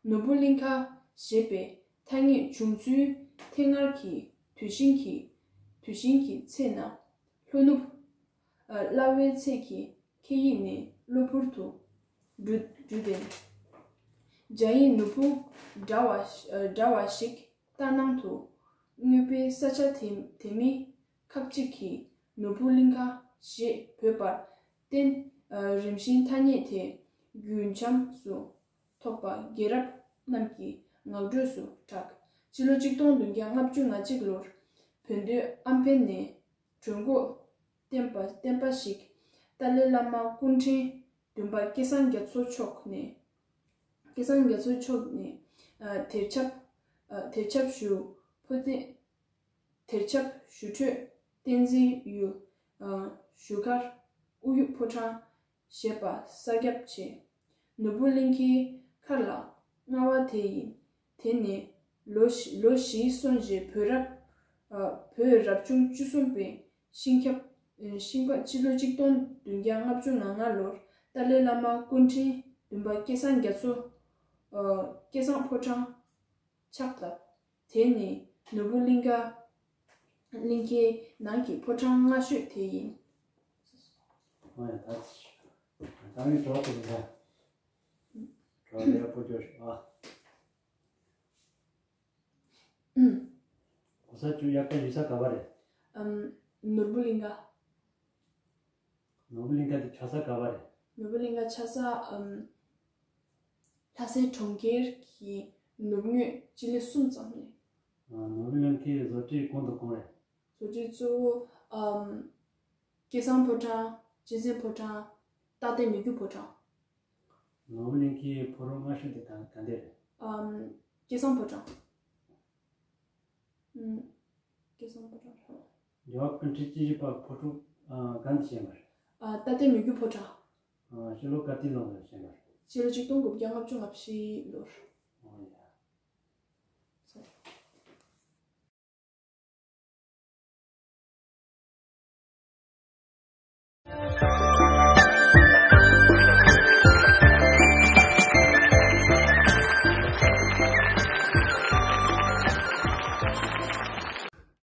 ནོར་བུ་གླིང་ཁ་ཞེས་པའི་ཐ་སྙད་བྱུང་ཚུལ་ཐད་སྔར་གྱི་དུས་ཆེན་གྱི་དུས་ཆེན་གྱི་ཚེ་ན་ལྷོ་ནུབ་གླ་བའི་ཚལ་གྱི་ཁ་ཡིག་ནས་གློ་བུར་དུ་འབྲུ་འབྲུ་དེ་འཇའ་ཡི་ནོར་བུ་འདྲ་བ་འདྲ་བ་ཞིག་ལྟར་སྣང་དུ་མངོན་པའི་ས་ཆ་དེ་དེ་མིན་ཁག་ཅིག་གིས་ནོར་བུ་གླིང་ཁ་ཞེས་འབོད་པར་བརྟེན། རིམ་བཞིན་ཐ་སྙད་དེ་རྒྱུན་འབྱམས་སུ་ཐོགས་པ་རྒྱལ་རབས་རྣམས་ཀྱི་ངག་སྒྲོས་སུ་གྲགས། སྤྱི་ལོ་གཅིག་སྟོང་བདུན་བརྒྱ་ལྔ་བཅུ་ང་གཅིག་ལོར་བོད་དུ་ཨམ་བན་ནས་གྲོས་འགོ་བསྟན་པ་བསྟན་པ་ཞིག་ཏཱ་ལའི་བླ་མ་སྐུ་ཕྲེང་བདུན་པ་སྐལ་བཟང་རྒྱ་མཚོ་མཆོག་ནས། སྐལ་བཟང་རྒྱ་མཚོ་མཆོག་ནས་ཨ་དེར་ཁྱབ། ཨ་དེར་ཁྱབ་ཞུ་ཕོ་བསྟན། དེར་ཁྱབ་ཞུ་འཕྲོས་བསྟན་འཛིན་ཡུལ་ ཨ་བཞུགས་སྒར་ཨུ་ཡུག་ཕོ་བྲང་ཞེས་པ་གསར་བརྒྱབ་བྱས། ནོར་བུ་གླིང་ཁའི་མཁར་ལ་ལྔ་བ་དེ་ཡིན། དེ་ནི་ལོ་བཞི་ལོ་བཞིའི་སོན་རྗེས་བོད་རབ་ཨ་བོད་རབ་བྱུང་བཅུ་གསུམ་པའི་ཤིང་ཁྱབ་ཤིང་ཁྱབ་སྤྱི་ལོ་གཅིག་སྟོང་བདུན་བརྒྱ་ལྔ་བཅུ་ང་ལྔ་ལོར་ཏཱ་ལའི་བླ་མ་སྐུ་ཕྲེང་བདུན་པ་སྐལ་བཟང་རྒྱ་མཚོ་ཨ་སྐལ་བཟང་ཕོ་བྲང་ཕྱག་བཏབ། དེ་ནི་ནོར་བུ་གླིང་ག་གླིང་ཁའི་ནང་གི་ཕོ་བྲང་སྔ་ཤོས་དེ་ཡིན། ཨོ་ཡ་ད། ད་ངས་གྲོགས་དེ་འདྲ། གྲོགས་ལས་པོ་སྐྱོར་ཞུ་ཨ། གོ་ས་བཅུ་དབྱར་ཁ་ཡོད་ས་ག་བ་རེད། ཨམ། ནོར་བུ་གླིང་ག་ནོར་བུ་གླིང་ག་དེ་ཆགས་ས་ག་བ་རེད། ནོར་བུ་གླིང་ག་ཆགས་ས་ཨམ། ལྷ་སའི་གྲོང་ཁྱེར་གྱི་ནུབ་ངོས་སྤྱི་ལེ་གསུམ་ཙམ་རེད། ཨ། ནོར་བུ་གླིང་ཁའི་བཟོ་གྲྭའི་གོང་དུ་གང་རེད། བཟོ་གྲྭའི་གཙོ་བོ་ཨམ། སྐལ་བཟང་ཕོ་བྲང་། གཅན་གཟན་ཕོ་བྲང་། རྟ་སྡེ་མི་བསྒྱུར་ཕོ་བྲང་། ནོར་བུ་གླིང་ཁའི་ཕོ་བྲང་སྔ་ཤོས་དེ་ག་ག་འདྲས་རེད། ཨམ། སྐལ་བཟང་ཕོ་བྲང་། ཨམ། སྐལ་བཟང་ཕོ་བྲང་། རྒྱལ་བ་སྐུ་ཕྲེང་བཅུ་བཞི་པ་ཕོ་བྲང་ཨ་གང་དུ་བཞེངས་པ་རེད། ཨ། རྟ་སྡེ་མི་བསྒྱུར་ཕོ་བྲང་། ཨ། སྤྱི་ལོ་ག་དུས་ལོ་ལ་བཞེངས་པ་རེད། སྤྱི་ལོ་གཅིག་སྟོང་དགུ་བརྒྱ་ལྔ་བཅུ་ང་བཞི་ལོར། ཨོ་ཡ།